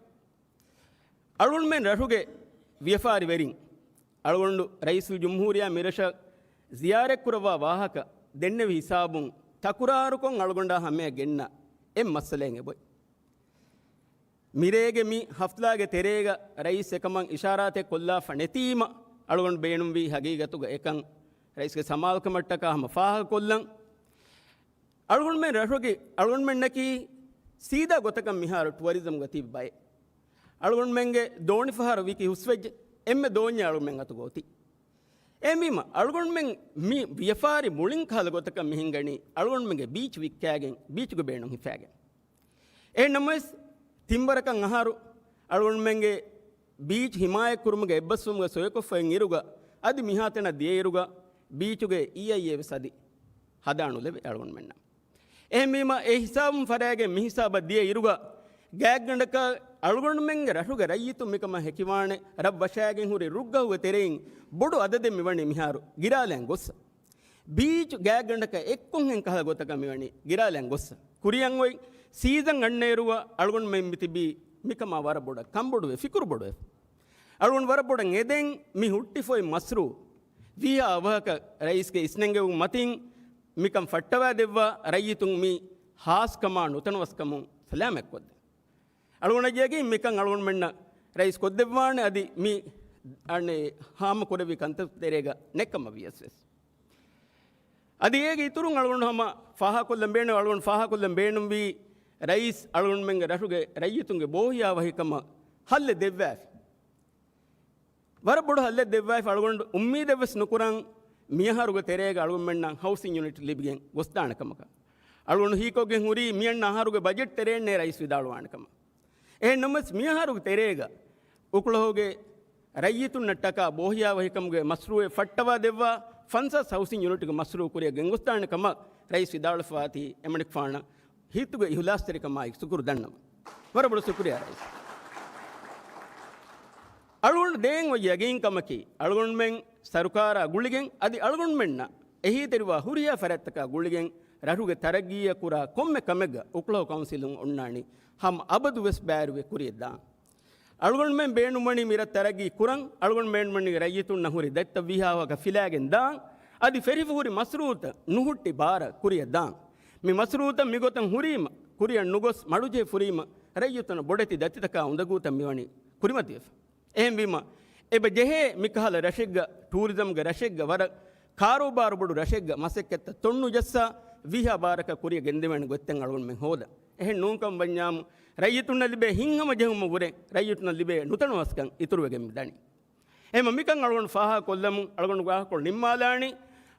އަޅުގަނޑުމެން ރަށުގެ ވިޔަފާރިވެރިން، އަޅުގަނޑު ރައީސުލް ޖުމްހޫރިއްޔާ މިރަށަށް ޒިޔާރަތްކުރައްވާ ވާހަކަ ދެންނެވި ހިސާބުން، ތަކުރާރުކޮށް އަޅުގަނޑާ ހަމަޔަށް ގެންނަ އެއް މައްސަލައެއް އެބޮތް. މިރޭގެ މި ހަފްތާގެ ތެރޭގަ ރައީސް އެކަމަށް އިޝާރާތެއް ކޮށްލާފަ ނެތީމަ، އަޅުގަނޑު ބޭނުންވީ ހަގީގަތުގަ އެކަން ރައީސްގެ ސަމާލުކަމަށްޓަކާ ހަމަ ފާހަގަކޮށްލަން. އަޅުގަނޑުމެން ރަށުގެ، އަޅުގަނޑުމެންނަކީ ސީދާ ގޮތަކަށް މިހާރު ޓުއަރިޒަމްގަ ތިބި ބައެއް. އަޅުގަނޑުމެންގެ ދޯނި ފަހަރު ވިކި ހުސްވެއްޖެ، އެންމެ ދޯންޏެއް އަޅުގަނޑުމެން އަތުގަ އޮތީ. އެހެންވީމަ، އަޅުގަނޑުމެން މި ވިޔަފާރި މުޅިން ކަހަލަ ގޮތަކަށް މި ހިންގަނީ، އަޅުގަނޑުމެންގެ ބީޗް ވިއްކާގެން، ބީޗުގެ ބޭނުން ހިފާގެން. އެހެން ނަމަވެސް، ތިންވަރަކަށް އަހަރު އަޅުގަނޑުމެންގެ ބީޗް ހިމާޔަތްކުރުމުގެ އެއްބަސްވުމުގެ ސޮއެކޮށްފައިން އިރުގަ، އަދި މިހާތަނަށް ދިޔައިރުގަ، ބީޗުގެ އީއައިއޭ ވެސް އަދި ހަދާނުލެވޭ އަޅުގަނޑުމެންނަށް. އެހެންވީމަ، އެ ހިސާބުން ފަރާގެން މި ހިސާބަށް ދިޔަ އިރުގަ، ގާތްގަނޑަކަށް އަޅުގަނޑުމެންގެ ރަށުގެ ރައްޔިތުން މިކަމަށް ހެކިވާނެ، ރަށް ވަށާގެން ހުރި ރުއްގަހުގެ ތެރެއިން ބޮޑު އަދަދެއް މިވަނީ މިހާރު ގިރާލަން ގޮއްސަ. ބީޗް ގާތްގަނޑަކަށް އެއްކޮންހެން ކަހަލަ ގޮތަކަށް މިވަނީ ގިރާލަން ގޮއްސަ. ކުރިއަށް އޮތް ސީޒަން އަންނައިރުގަ އަޅުގަނޑުމެން މި ތިބީ މިކަމާ ވަރަށް ބޮޑަށް ކަންބޮޑުވެ، ފިކުރު ބޮޑުވެ. އަޅުގަނޑު ވަރަށް ބޮޑަށް އެދެން މި ހުއްޓިފޮތް މަސްރޫ ވީހާ އަވަހަކަށް ރައީސްގެ އިސްނެންގެވުން މަތިން މިކަން ފައްޓަވާ ދެއްވާ ރައްޔިތުން މި ހާސްކަމާ ނުތަނަވަސްކަމުން ސަލާމަތްކޮށްދޭ. އަޅުގަނޑަށް ޔަގީން މިކަން އަޅުގަނޑުމެންނަށް ރައީސް ކޮށްދެއްވާނެ އަދި މި އަނެއް ހާމަ ކުރެއްވި ކަންތައް ތެރޭގަ ނެއްކަމަށް ވިޔަސް ވެސް. އަދި އޭގެ އިތުރުން އަޅުގަނޑު ހަމަ ފާހަގަކޮށްލަން ބޭނު، އަޅުގަނޑު ފާހަގަކޮށްލަން ބޭނުންވީ ރައީސް އަޅުގަނޑުމެންގެ ރަށުގެ ރައްޔިތުންގެ ބޯހިޔާވަހިކަމަށް ހައްލެއް ދެއްވާފި. ވަރަށް ބޮޑު ހައްލެއް ދެއްވާފަ އަޅުގަނޑު އުއްމީދެއް ވެސް ނުކުރަން މިއަހަރުގެ ތެރޭގަ އަޅުގަނޑުމެންނަށް ހައުސިން ޔުނިޓް ލިބިގެން ގޮސްދާނެ ކަމަކަށް. އަޅުގަނޑު ހީކޮށްގެން ހުރީ މިއަންނަ އަހަރުގެ ބަޖެޓް ތެރޭންނޭ ރައީސް ވިދާޅުވާނެ ކަމަށް. އެހެން ނަމަވެސް މިއަހަރުގެ ތެރޭގަ އުކުޅަހުގެ ރައްޔިތުންނަށްޓަކާ ބޯހިޔާވަހިކަމުގެ މަސްރޫއެއް ފައްޓަވާ ދެއްވާ ފަންސާސް ހައުސިން ޔުނިޓުގެ މަސްރޫ ކުރިއަށް ގެންގޮސްދާނެ ކަމަށް ރައީސް ވިދާޅުވެފަވާތީ އެމަނިކުފާނަށް ހިތުގެ އިހުލާސްތެރިކަމާއި ޝުކުރު ދަންނަވަން. ވަރަށް ބޮޑު ޝުކުރިޔާ ރައީސް. އަޅުގަނޑު ދޭން އޮތް ޔަގީންކަމަކީ، އަޅުގަނޑުމެން ސަރުކާރާ ގުޅިގެން އަދި އަޅުގަނޑުމެންނަށް އެހީތެރިވާ ހުރިހާ ފަރާތްތަކާ ގުޅިގެން ރަށުގެ ތަރައްގީއަށް ކުރާ ކޮންމެ ކަމެއްގަ އުކުޅަހު ކައުންސިލުން އޮންނާނީ ހަމަ އަބަދުވެސް ބައިވެރިވެ ކުރިޔަށްދާން. އަޅުގަނޑުމެން ބޭނުންވަނީ މިރަށް ތަރައްގީ ކުރަން، އަޅުގަނޑު ބޭނުންވަނީ ރައްޔިތުންނަށް ހުރި ދަތިތައް ވީހާވަހަކަށް ފިލާގެން ދާން، އަދި ފެށިފަ ހުރި މަސްރޫއުތައް ނުހުއްޓި ބާރަށް ކުރިޔަށް ދާން. މި މަސްރޫއުތައް މިގޮތަށް ހުރީމަ، ކުރިއަށް ނުގޮސް މަޑުޖެހި ފުރީމަ، ރައްޔިތުންނަށް ބޮޑެތި ދަތިތަކާ އުނދަގޫތައް މިވަނީ ކުރިމަތިވެފަ. އެހެންވީމަ، އެބަ ޖެހޭ މިކަހަލަ ރަށެއްގަ، ޓޫރިޒަމްގެ ރަށެއްގަ، ވަރަށް ކާރޫބާރު ބޮޑު ރަށެއްގަ މަސައްކަތްތައް ތޮންނުޖައްސާ، ވީހާ ބާރަކަށް ކުރިއަށް ގެންދެވޭނެ ގޮތްތައް އަޅުގަނޑުމެން ހޯދަން. އެހެން ނޫންކަމަށް ވަންޏާމު، ރައްޔިތުންނަށް ލިބޭ ހިތްހަމަޖެހުމަށްވުރެ، ރައްޔިތުންނަށް ލިބޭ ނުތަނަވަސްކަން އިތުރުވެގެން މި ދަނީ. އެހެންމަ މިކަން އަޅުގަނޑު ފާހަގަކޮށްލަމުން، އަޅުގަނޑު ވާހަކަކޮޅު ނިންމާލާނީ،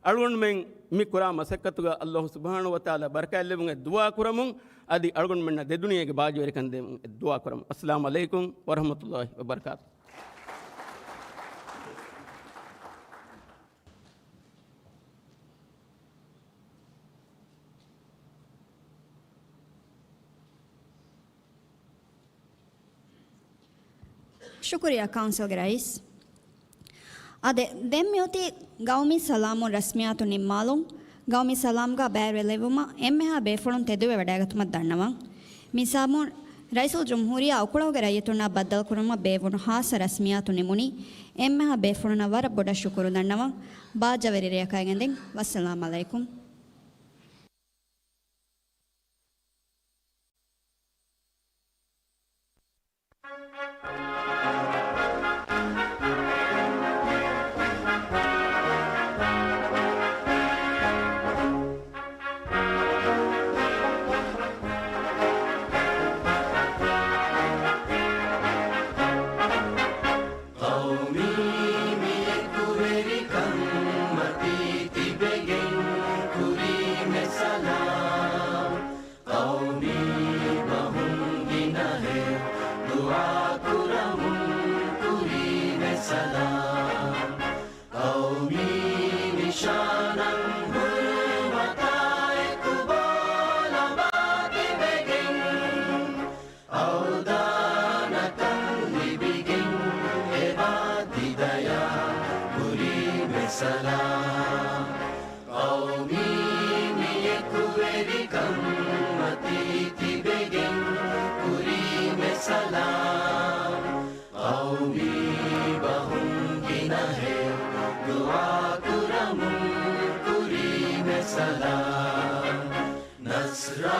އަޅުގަނޑުމެން މި ކުރާ މަސައްކަތުގަ ﷲ ސުބްޙާނަހޫ ވަތަޢާލާ ބަރަކާތްލެއްވުމަށް ދުޢާ ކުރަމުން، އަދި އަޅުގަނޑުމެންނަށް ދެދުނިޔޭގެ ބާއްޖަވެރިކަން ދޭން ދުޢާ ކުރަމުން. އައްސަލާމު ޢަލައިކުމް ވަރަޙްމަތުﷲ ވަބަރަކާތުހު. ޝުކުރިއްޔާ ކައުންސިލްގެ ރައީސް. އާދެ، ދެން މިއޮތީ ގައުމީ ސަލާމުން ރަސްމިއްޔާތު ނިންމާލުން. ގައުމީ ސަލާމްގަ ބައިވެރިވެލެއްވުމަށް އެންމެހާ ބޭފުޅުން ތެދުވެވަޑައިގަތުމަށް ދަންނަވަން. މިސާބުން ރައީސުލްޖުމްހޫރިއްޔާ އުކުޅަހުގެ ރައްޔިތުންނާ ބައްދަލުކުރުމަށް ބޭއްވުނު ޚާއްޞަ ރަސްމިއްޔާތު ނިމުނީ. އެންމެހާ ބޭފުޅުންނަށް ވަރަށް ބޮޑަށް ޝުކުރު ދަންނަވަން. ބާއްޖަވެރި ރެޔަކާ ގެންދެން. ވައްސަލާމް ޢަލައިކުމް. ޤައުމީ މި އެކުވެރިކަން މަތީ ތިބެގެން ކުރީމެ ސަލާމް. ޤައުމީ ބަހުން ގިނަހެޔޮ ދުޢާ ކުރަމުން ކުރީމެ ސަލާމް. ޤައުމީ ނިޝާނަށް ހުރުމަތާ އެކު ބޯލަނބާ ތިބެގެން، އަވްދާނަކަން ލިބިގެން އެބާ ތި ދަޔާ ކުރީމެ ސަލާމް. ޤައުމީ މި އެކުވެރިކަން މަތީ ތިބެގެން ކުރީމެ ސަލާމް. ޤައުމީ ބަހުން ގިނަހެޔޮ ދުޢާ ކުރަމުން ކުރީމެ ސަލާމް. ނަޞްރާ